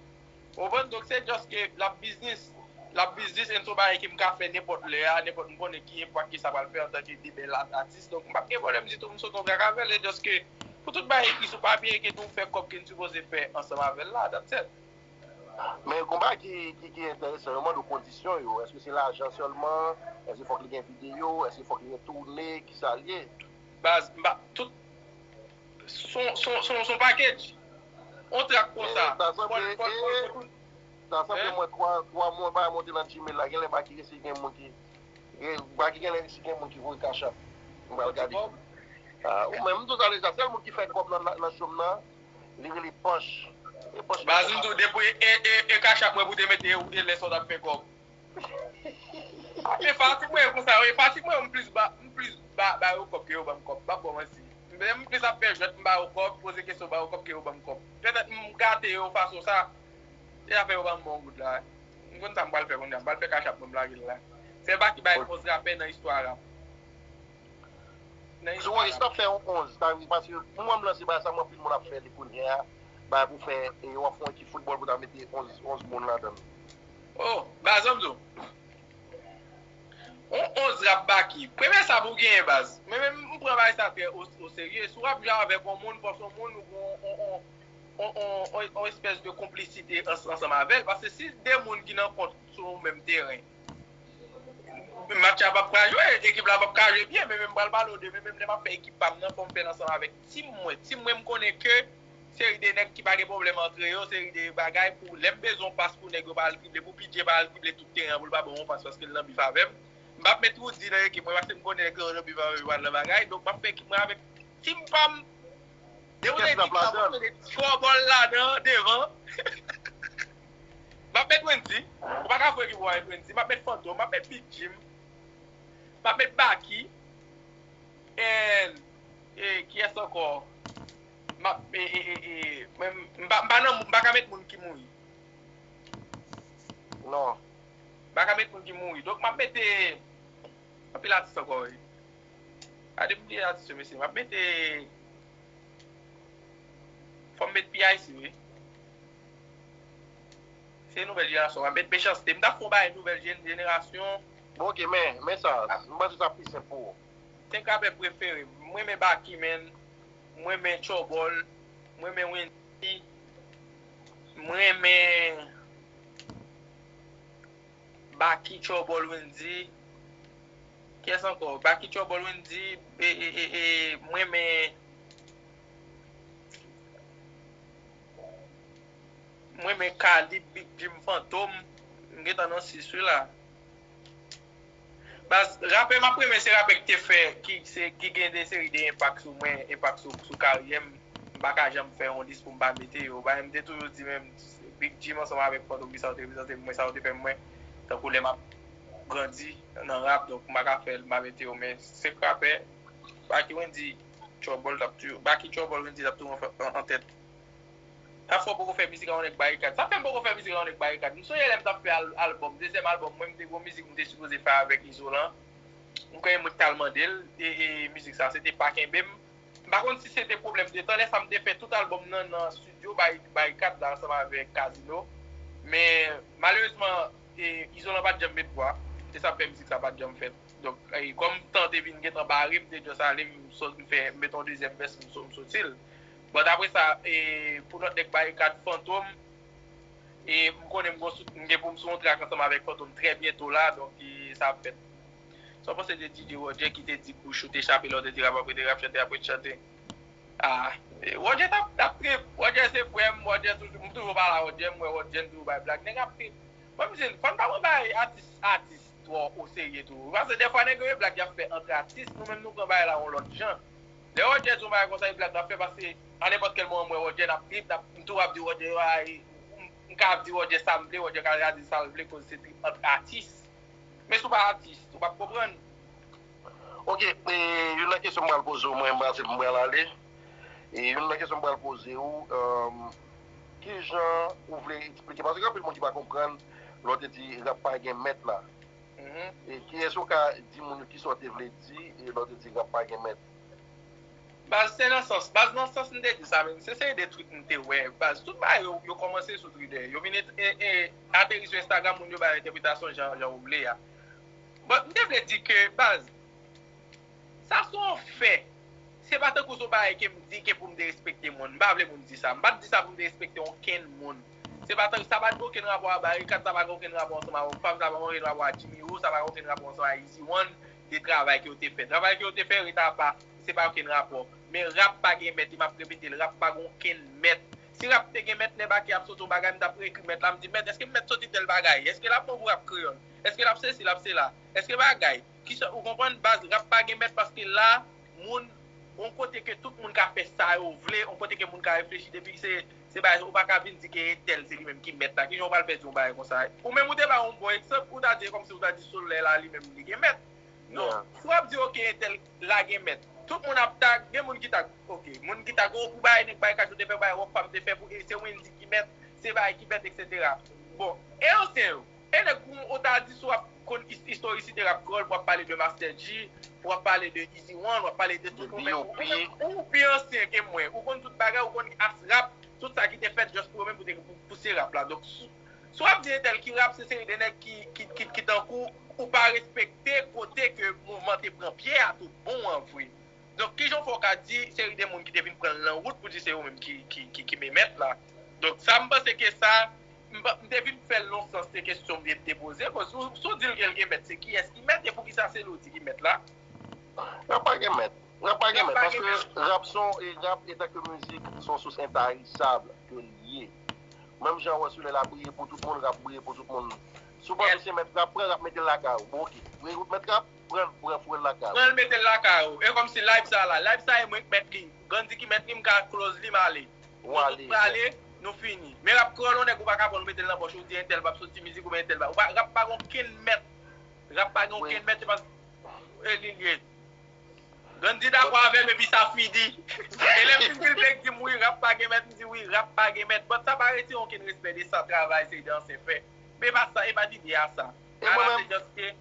Ou konprann? Donk, se just ke l ap biznis. L ap biznis, and se yon bagay ke m ka fè nenpòt lè a, nenpòt, m konnen ki enpak ke sa pral fè antanke de bèl at- atis. Donk, m p ap gen pwoblèm ditou pou m sot yon trak avè l. E just ke, pou tout bagay ekri sou papye, ke tou fè kòb ke n sipoze fè ansanm avè l la, that's it. Men yon bagay ki, ki, ki enteresan, yo mande w kondisyon yo. Èske se lajan sèlman? Èske fòk li gen videyo? Èske fòk li gen toune? Kisa l ye? Baz, m pa, tout, son, son, son, son package. On trak konsa. Sa sanble, fòl, fòl, fòl, fòl. Sa sanble mwen twa, twa mwa, bagay monte nan Gmail la. Genlè Baky resi gen moun ki, gen- Baky genlè resi gen moun ki voye Cash App. M pral gade. Ah, ou menm, m tou sa deja. Sèl moun ki fè kòb nan, nan, nan show m nan, li rele Panch. E Panch. Baz, m tou depi e, e, e Cash App mwen pou te mete, ou te lè sa w t ap fè kòb. E fanatik mwen yo konsa, e fanatik mwen yo, m plis ba, m plis ba, ba yo kòb ke yo ban m kòb. M p ap ba w manti. M, m plis ap fè jwèt, m ba yo kòb, poze kesyon, ba yo kòb ke yo ban m kòb. Petèt m gate yo fason sa, se sa fè yo ban m bon goud la. M konn sa m pral fè kounye a, m pral fè Cash App mwen, m lage l la. Se Baky bay onz rapè nan istwa rap. Nan istwa rap. Sou Insta fè yon onz, sa vle paske pou mwen m lanse bagay sa, mwen anpil moun ap fè li kounye a. Bagay pou fè, e w ap fè yon ekip foutbòl pou ta mete onz, onz moun ladan l. Oh, baz, ann di w. On onz rap Baky. Premye sa pou genyen, baz. Mwen menm, m pran bagay sa trè o, o serye. Si w ap jwe avèk yon moun, fò se yon moun ou gen on, on, on, on, on, on espès de konplisite ans- ansanm avè l. Paske si de moun ki nan kont sou yon menm teren, match la p ap ka jwe, ekip la p ap ka jwe byen, men menm pral pale w de, men menm lè m ap fè ekip pa m nan, fò m fè l ansanm avèk tim mwen. Tim mwen, m konnen ke seri de nèg ki pa gen pwoblèm antre yo, seri de bagay pou lè m bezwen yon pas pou nèg yo pa al drible, pou P J pa al drible tout teren an, pou l pa ban m yon pas paske l nan bif avè m. M p ap met Roody nan ekip mwen paske m konnen nèg yo nan bif avè m, yo pa nan bagay. Donk, m ap fè ekip mwen avèk tim pa m. Depi w te ekip pa m, ou te mete Tchòbòl ladan, devan. M ap met Wendy. Ou pa ka fè ekip ou pa met Wendy. M ap met Fantom, m ap met Big Jim. M ap met Baky. And, e, kiyès ankò? M ap, e, e, e, e, men m pa, m pa nan, m pa ka met moun ki mouri. Non. M pa ka met moun ki mouri. Donk, m ap mete anpil atis ankò, wi. Gade m bliye atis yo, mesye. M ap mete, fò m met P I C, wi. Se nouvèl jenerasyon. M ap met Mechanste. M t ap fè yon bagay nouvèl jen- jenerasyon. Bon, ok, men, men sa, m panse sa pi senp pou ou. Senk rapè prefere m. Mwen renmen Baky, man. Mwen renmen Tchòbòl. Mwen renmen Wendy. Mwen renmen Baky, Tchòbòl, Wendy. Kiyès ankò? Baky, Tchòbòl, Wendy. E, e, e, e, mwen renmen, mwen renmen Kalib, Big Jim, Fantom. M gentan nan sis wi la. Baz, rapè m ap renmen se rapè ki te fè, ki, se, ki gen de seri de enpak sou mwen, enpak sou, sou karyè m. M pa ka janm fè yon lis pou m pa mete yo. Bagay m te toujou di menm, Big Jim ansanm avèk Fantom, ki sa yo te reprezante pou mwen, sa yo te fè mwen, tankou lè m ap grandi nan rap, donk m pa ka fè l, m pa mete yo, men senk rapè, Baky, Wendy, Tchòbòl t ap toujou, Baky, Tchòbòl, Wendy t ap toujou an, an tèt. Sa fè w poko fè mizik a yon nèg Barikad. Sa fè m poko fè mizik a yon nèg Barikad. M sonje lè m t ap fè al- albòm, dezyèm albòm mwen, m te gon mizik m te sipoze fè avèk Izolan. M kwè e mwen ki t al mande l, e, e mizik sa, se te Pa Kenbe m. M pa konn si se te pwoblèm de tan. Lè sa, m te fè tout albòm nan nan estidyo Bari- Barikad la ansanm avèk Kazino. Men, malerezman, e, Izolan pa t janm met vwa. Se sa k fè mizik sa pa t janm fèt. Donk, e, kòm tan te vin gentan bare, m te just ale, m sot, m fè, m met yon dezyèm vès, m so- m soti l. But apre sa, e, pou lòt nèg Barikad, Fantom, e m konnen m gon sou- m gen pou m sou yon track ansanm avèk Fantom trè byento la, donk e, sa ap fèt. Sa w panse de D J Roger ki te di bouch ou te chape lè w te di rap apre de rap, chante apre chante? Ah, e, Roger t ap, t ap trip. Roger se frè m, Roger toujou, m toujou pale a Roger, m wè Roger m toujou bay blag. Nèg ap trip. Mwen m di, fò n pa pran bagay atis, atis twò oserye tou. Paske dèfwa nèg yo e blag y ap fè ant atis, nou menm nou pran bagay la yon lòt jan. Lè Roger di yon bagay konsa, e blag n ap fè, paske a nenpòt kèl moman m wè Roger n ap trip, n ap, m tou ap di Roger, ay, m, m ka ap di Roger sa m vle, Roger ka di sa l vle, koz se trip ant atis. Men si w pa atis, ou p ap konprann. Ok, e, youn nan kesyon m pral poze w, mwen, m pral, m pral ale. E youn nan kesyon m pral poze w, um, kijan ou vle eksplike, paske gen anpil moun ki pa konprann lè w te di rap pa gen mèt la. Mhm. E kiyès ou ka di moun yo kisa w te vle di, e lè w te di rap pa gen mèt? Baz, se nan sans, baz, nan sans m te di sa, men se seri de tweet m te wè, baz, tout bagay yo, yo kòmanse sou Twitter, yo vin e, e, e, ateri sou Instagram, moun yo bay entèpretasyon jan, jan yo vle a. But m te vle di ke, baz, sa se yon fè. Se pa tankou se yon bagay ke m di ke pou m derespekte moun. M pa vle moun di sa. M pa t di sa pou m derespekte okenn moun. Se pa tankou, sa pa t gen okenn rapò a Barikad, sa pa gen okenn rapò ansanm a Rockfam, sa pa gen okenn rapò a Jimmy Woo, sa pa gen okenn rapò ansanm a Easy One, de travay ke yo te fè. Travay ke yo te fè, ret apa, se pa okenn rapò. Men rap pa gen mèt, e m ap repete l, rap pa gen okenn mèt. Si rap te gen mèt, lè Baky ap soti yon bagay, m t ap ekri mèt la, m di, mèt, èske mèt soti tèl bagay? Èske l ap bon pou rap kreyòl? Èske l ap sesi, l ap sela? Èske bagay? Kisa, ou konprann, baz, rap pa gen mèt paske la, moun, yon kote ke tout moun ka fè sa yo vle, yon kote ke moun ka reflechi depi se, se bagay, ou pa ka vin di ke entèl se li menm ki mèt la. Kijan w pral fè di yon bagay konsa? Ou menm ou te bay yon bon egzanp, ou ta di e kòmsi ou ta di solèy la li menm li gen mèt. Non, si w ap di, ok, entèl la gen mèt. Tout moun ap tag, gen moun ki tag, ok, moun ki tag, oh, pou bagay nèg Barikad yo te fè, bagay Rockfam te fè, pou, e se Wendyy ki mèt, se bagay ki mèt, etsetera. Bon, e ansyen yo? E nèg ou, ou ta di si w ap konn is- istorisi de rap kreyòl, pou w ap pale de Master G, pou w ap pale de Easy One, w ap pale de tout moun, ou, ou, ou pi ansyen ke mwen, ou konn tout bagay, ou konn as rap, tout sa ki te fèt just pou yo menm pou te pou, pou se rap la. Donk, si, si w ap di entèl ki rap, se seri de nèg ki, ki, ki, ki tankou ou pa respekte kote ke mouvman te pran pye a tout bon an vre. Donk, kijan w fè w ka di seri de moun ki te vin pran l nan wout pou di se yo menm ki, ki, ki, ki men mèt la? Donk, sa m panse ke sa, m pa- m te vin fè l nan sans se kesyon m te, te poze, koz si w, si w di l ke l gen mèt, se kiyès ki mèt, e poukisa se li w di ki mèt la? Rap pa gen mèt. Rap pa gen mèt, paske rap son, e rap etanke mizik, son sous entarissable ke l ye. Menm jan wè solèy la briye pou tout moun, rap briye pou tout moun. Si w panse se mèt rap, pran rap mete l lakay ou. Bon, ok. Ou mèt rap, pran, pran fouye l lakay ou. Pran l mete l lakay ou. E kòmsi live sa la, live sa e mwen k mèt li. Gandhi ki mèt li, m ka close li, m ale. Nou tout prale, nou fini. Men rap kreyòl, yon nèg ou pa ka pran l mete l nan pòch ou, di entèl p ap soti mizik oubyen entèl pa. Ou pa, rap pa gen okenn mèt. Rap pa gen okenn mèt, se pa e li l ye. Gandhi dakò avè m epi sa fini. E lè m fin di l, Big di m wi, rap pa gen mèt, m di wi, rap pa gen mèt. But sa pa retire okenn respè de sa travay se de ansyen fè. Men e pa sa, e pa lide a sa. E mwen menm,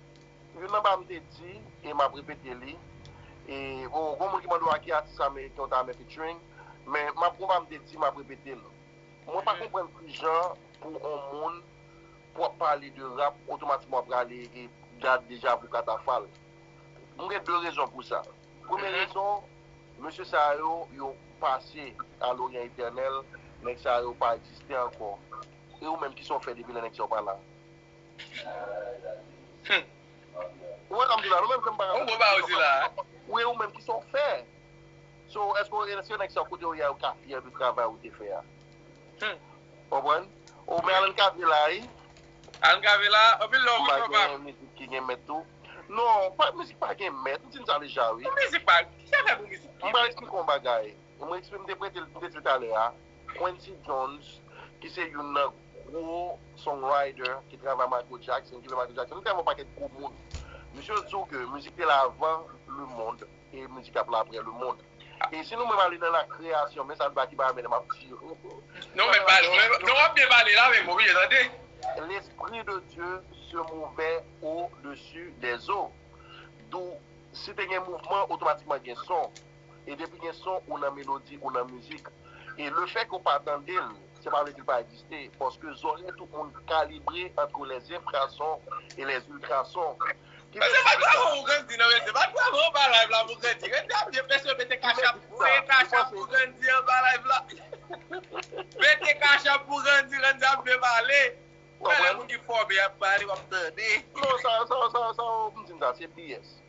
youn nan bagay m te di, e m ap repete li, e, o, gon moun ki mande w a ki atis ameriken w ta renmen featuring, men m ap, gon bagay m te di, m ap repete l. Mwen pa konprann kijan pou on moun, pou w ap pale de rap, otomatikman w ap prale e gade deja pou katafal. M gen de rezon pou sa. Premye rezon, mesye sa yo, yo pase a loryan etènèl, nèg sa yo pa egziste ankò. E ou menm, kisa w fè depi lè nèg sa yo pa la? Hmm. Ou wè sa m di la, nou menm jan m pa. Ou bon ba ou di la. Wi, ou menm, kisa w fè? So, èske, èske nèg sa yo kote yo ye a, yo ka fyè de travay ou te fè a? Hmm. Konprann? O, men Alan Cavé la, wi. Alan Cavé la, anpil love, papa. Gen mizik ki gen mèt tou. Non, pa, mizik pa gen mèt. M di n sa deja, wi. Pou mizik pa, ki sa fè pou mizik ki mèt? M pral eksplike yon bagay. Mwen eksplike, m te prete l, m te di l talè a. Quincy Jones, ki se youn nan gwo songwriter, ki travay Michael Jackson, ki fè Michael Jackson, li travay yon pakèt gwo moun. Misye di w ke mizik te la avan le monde, e mizik ap la apre le monde. E si nou menm ale nan la kreyasyon, men sa l ba ki pa menm ap di yo. Non, men pale, non, w ap byen pale la, men m oblije tande. L'esprit de Dieu se mouvait au-dessus des eaux. D'où, si te gen mouvman, otomatikman gen son. E depi gen son, ou nan melodi, ou nan mizik. E lefètke w pa tande l, se pa vle di l pa egziste, paske zòrèy tout moun kalibre entre les infrasons et les ultrasons. Mesye, pa twò bon pou Gandhi, non, mesye, pa twò bon anba live la pou Gandhi. Gandhi ap byen, mesye, mete kachap, voye kachap pou Gandhi anba live la. se B S.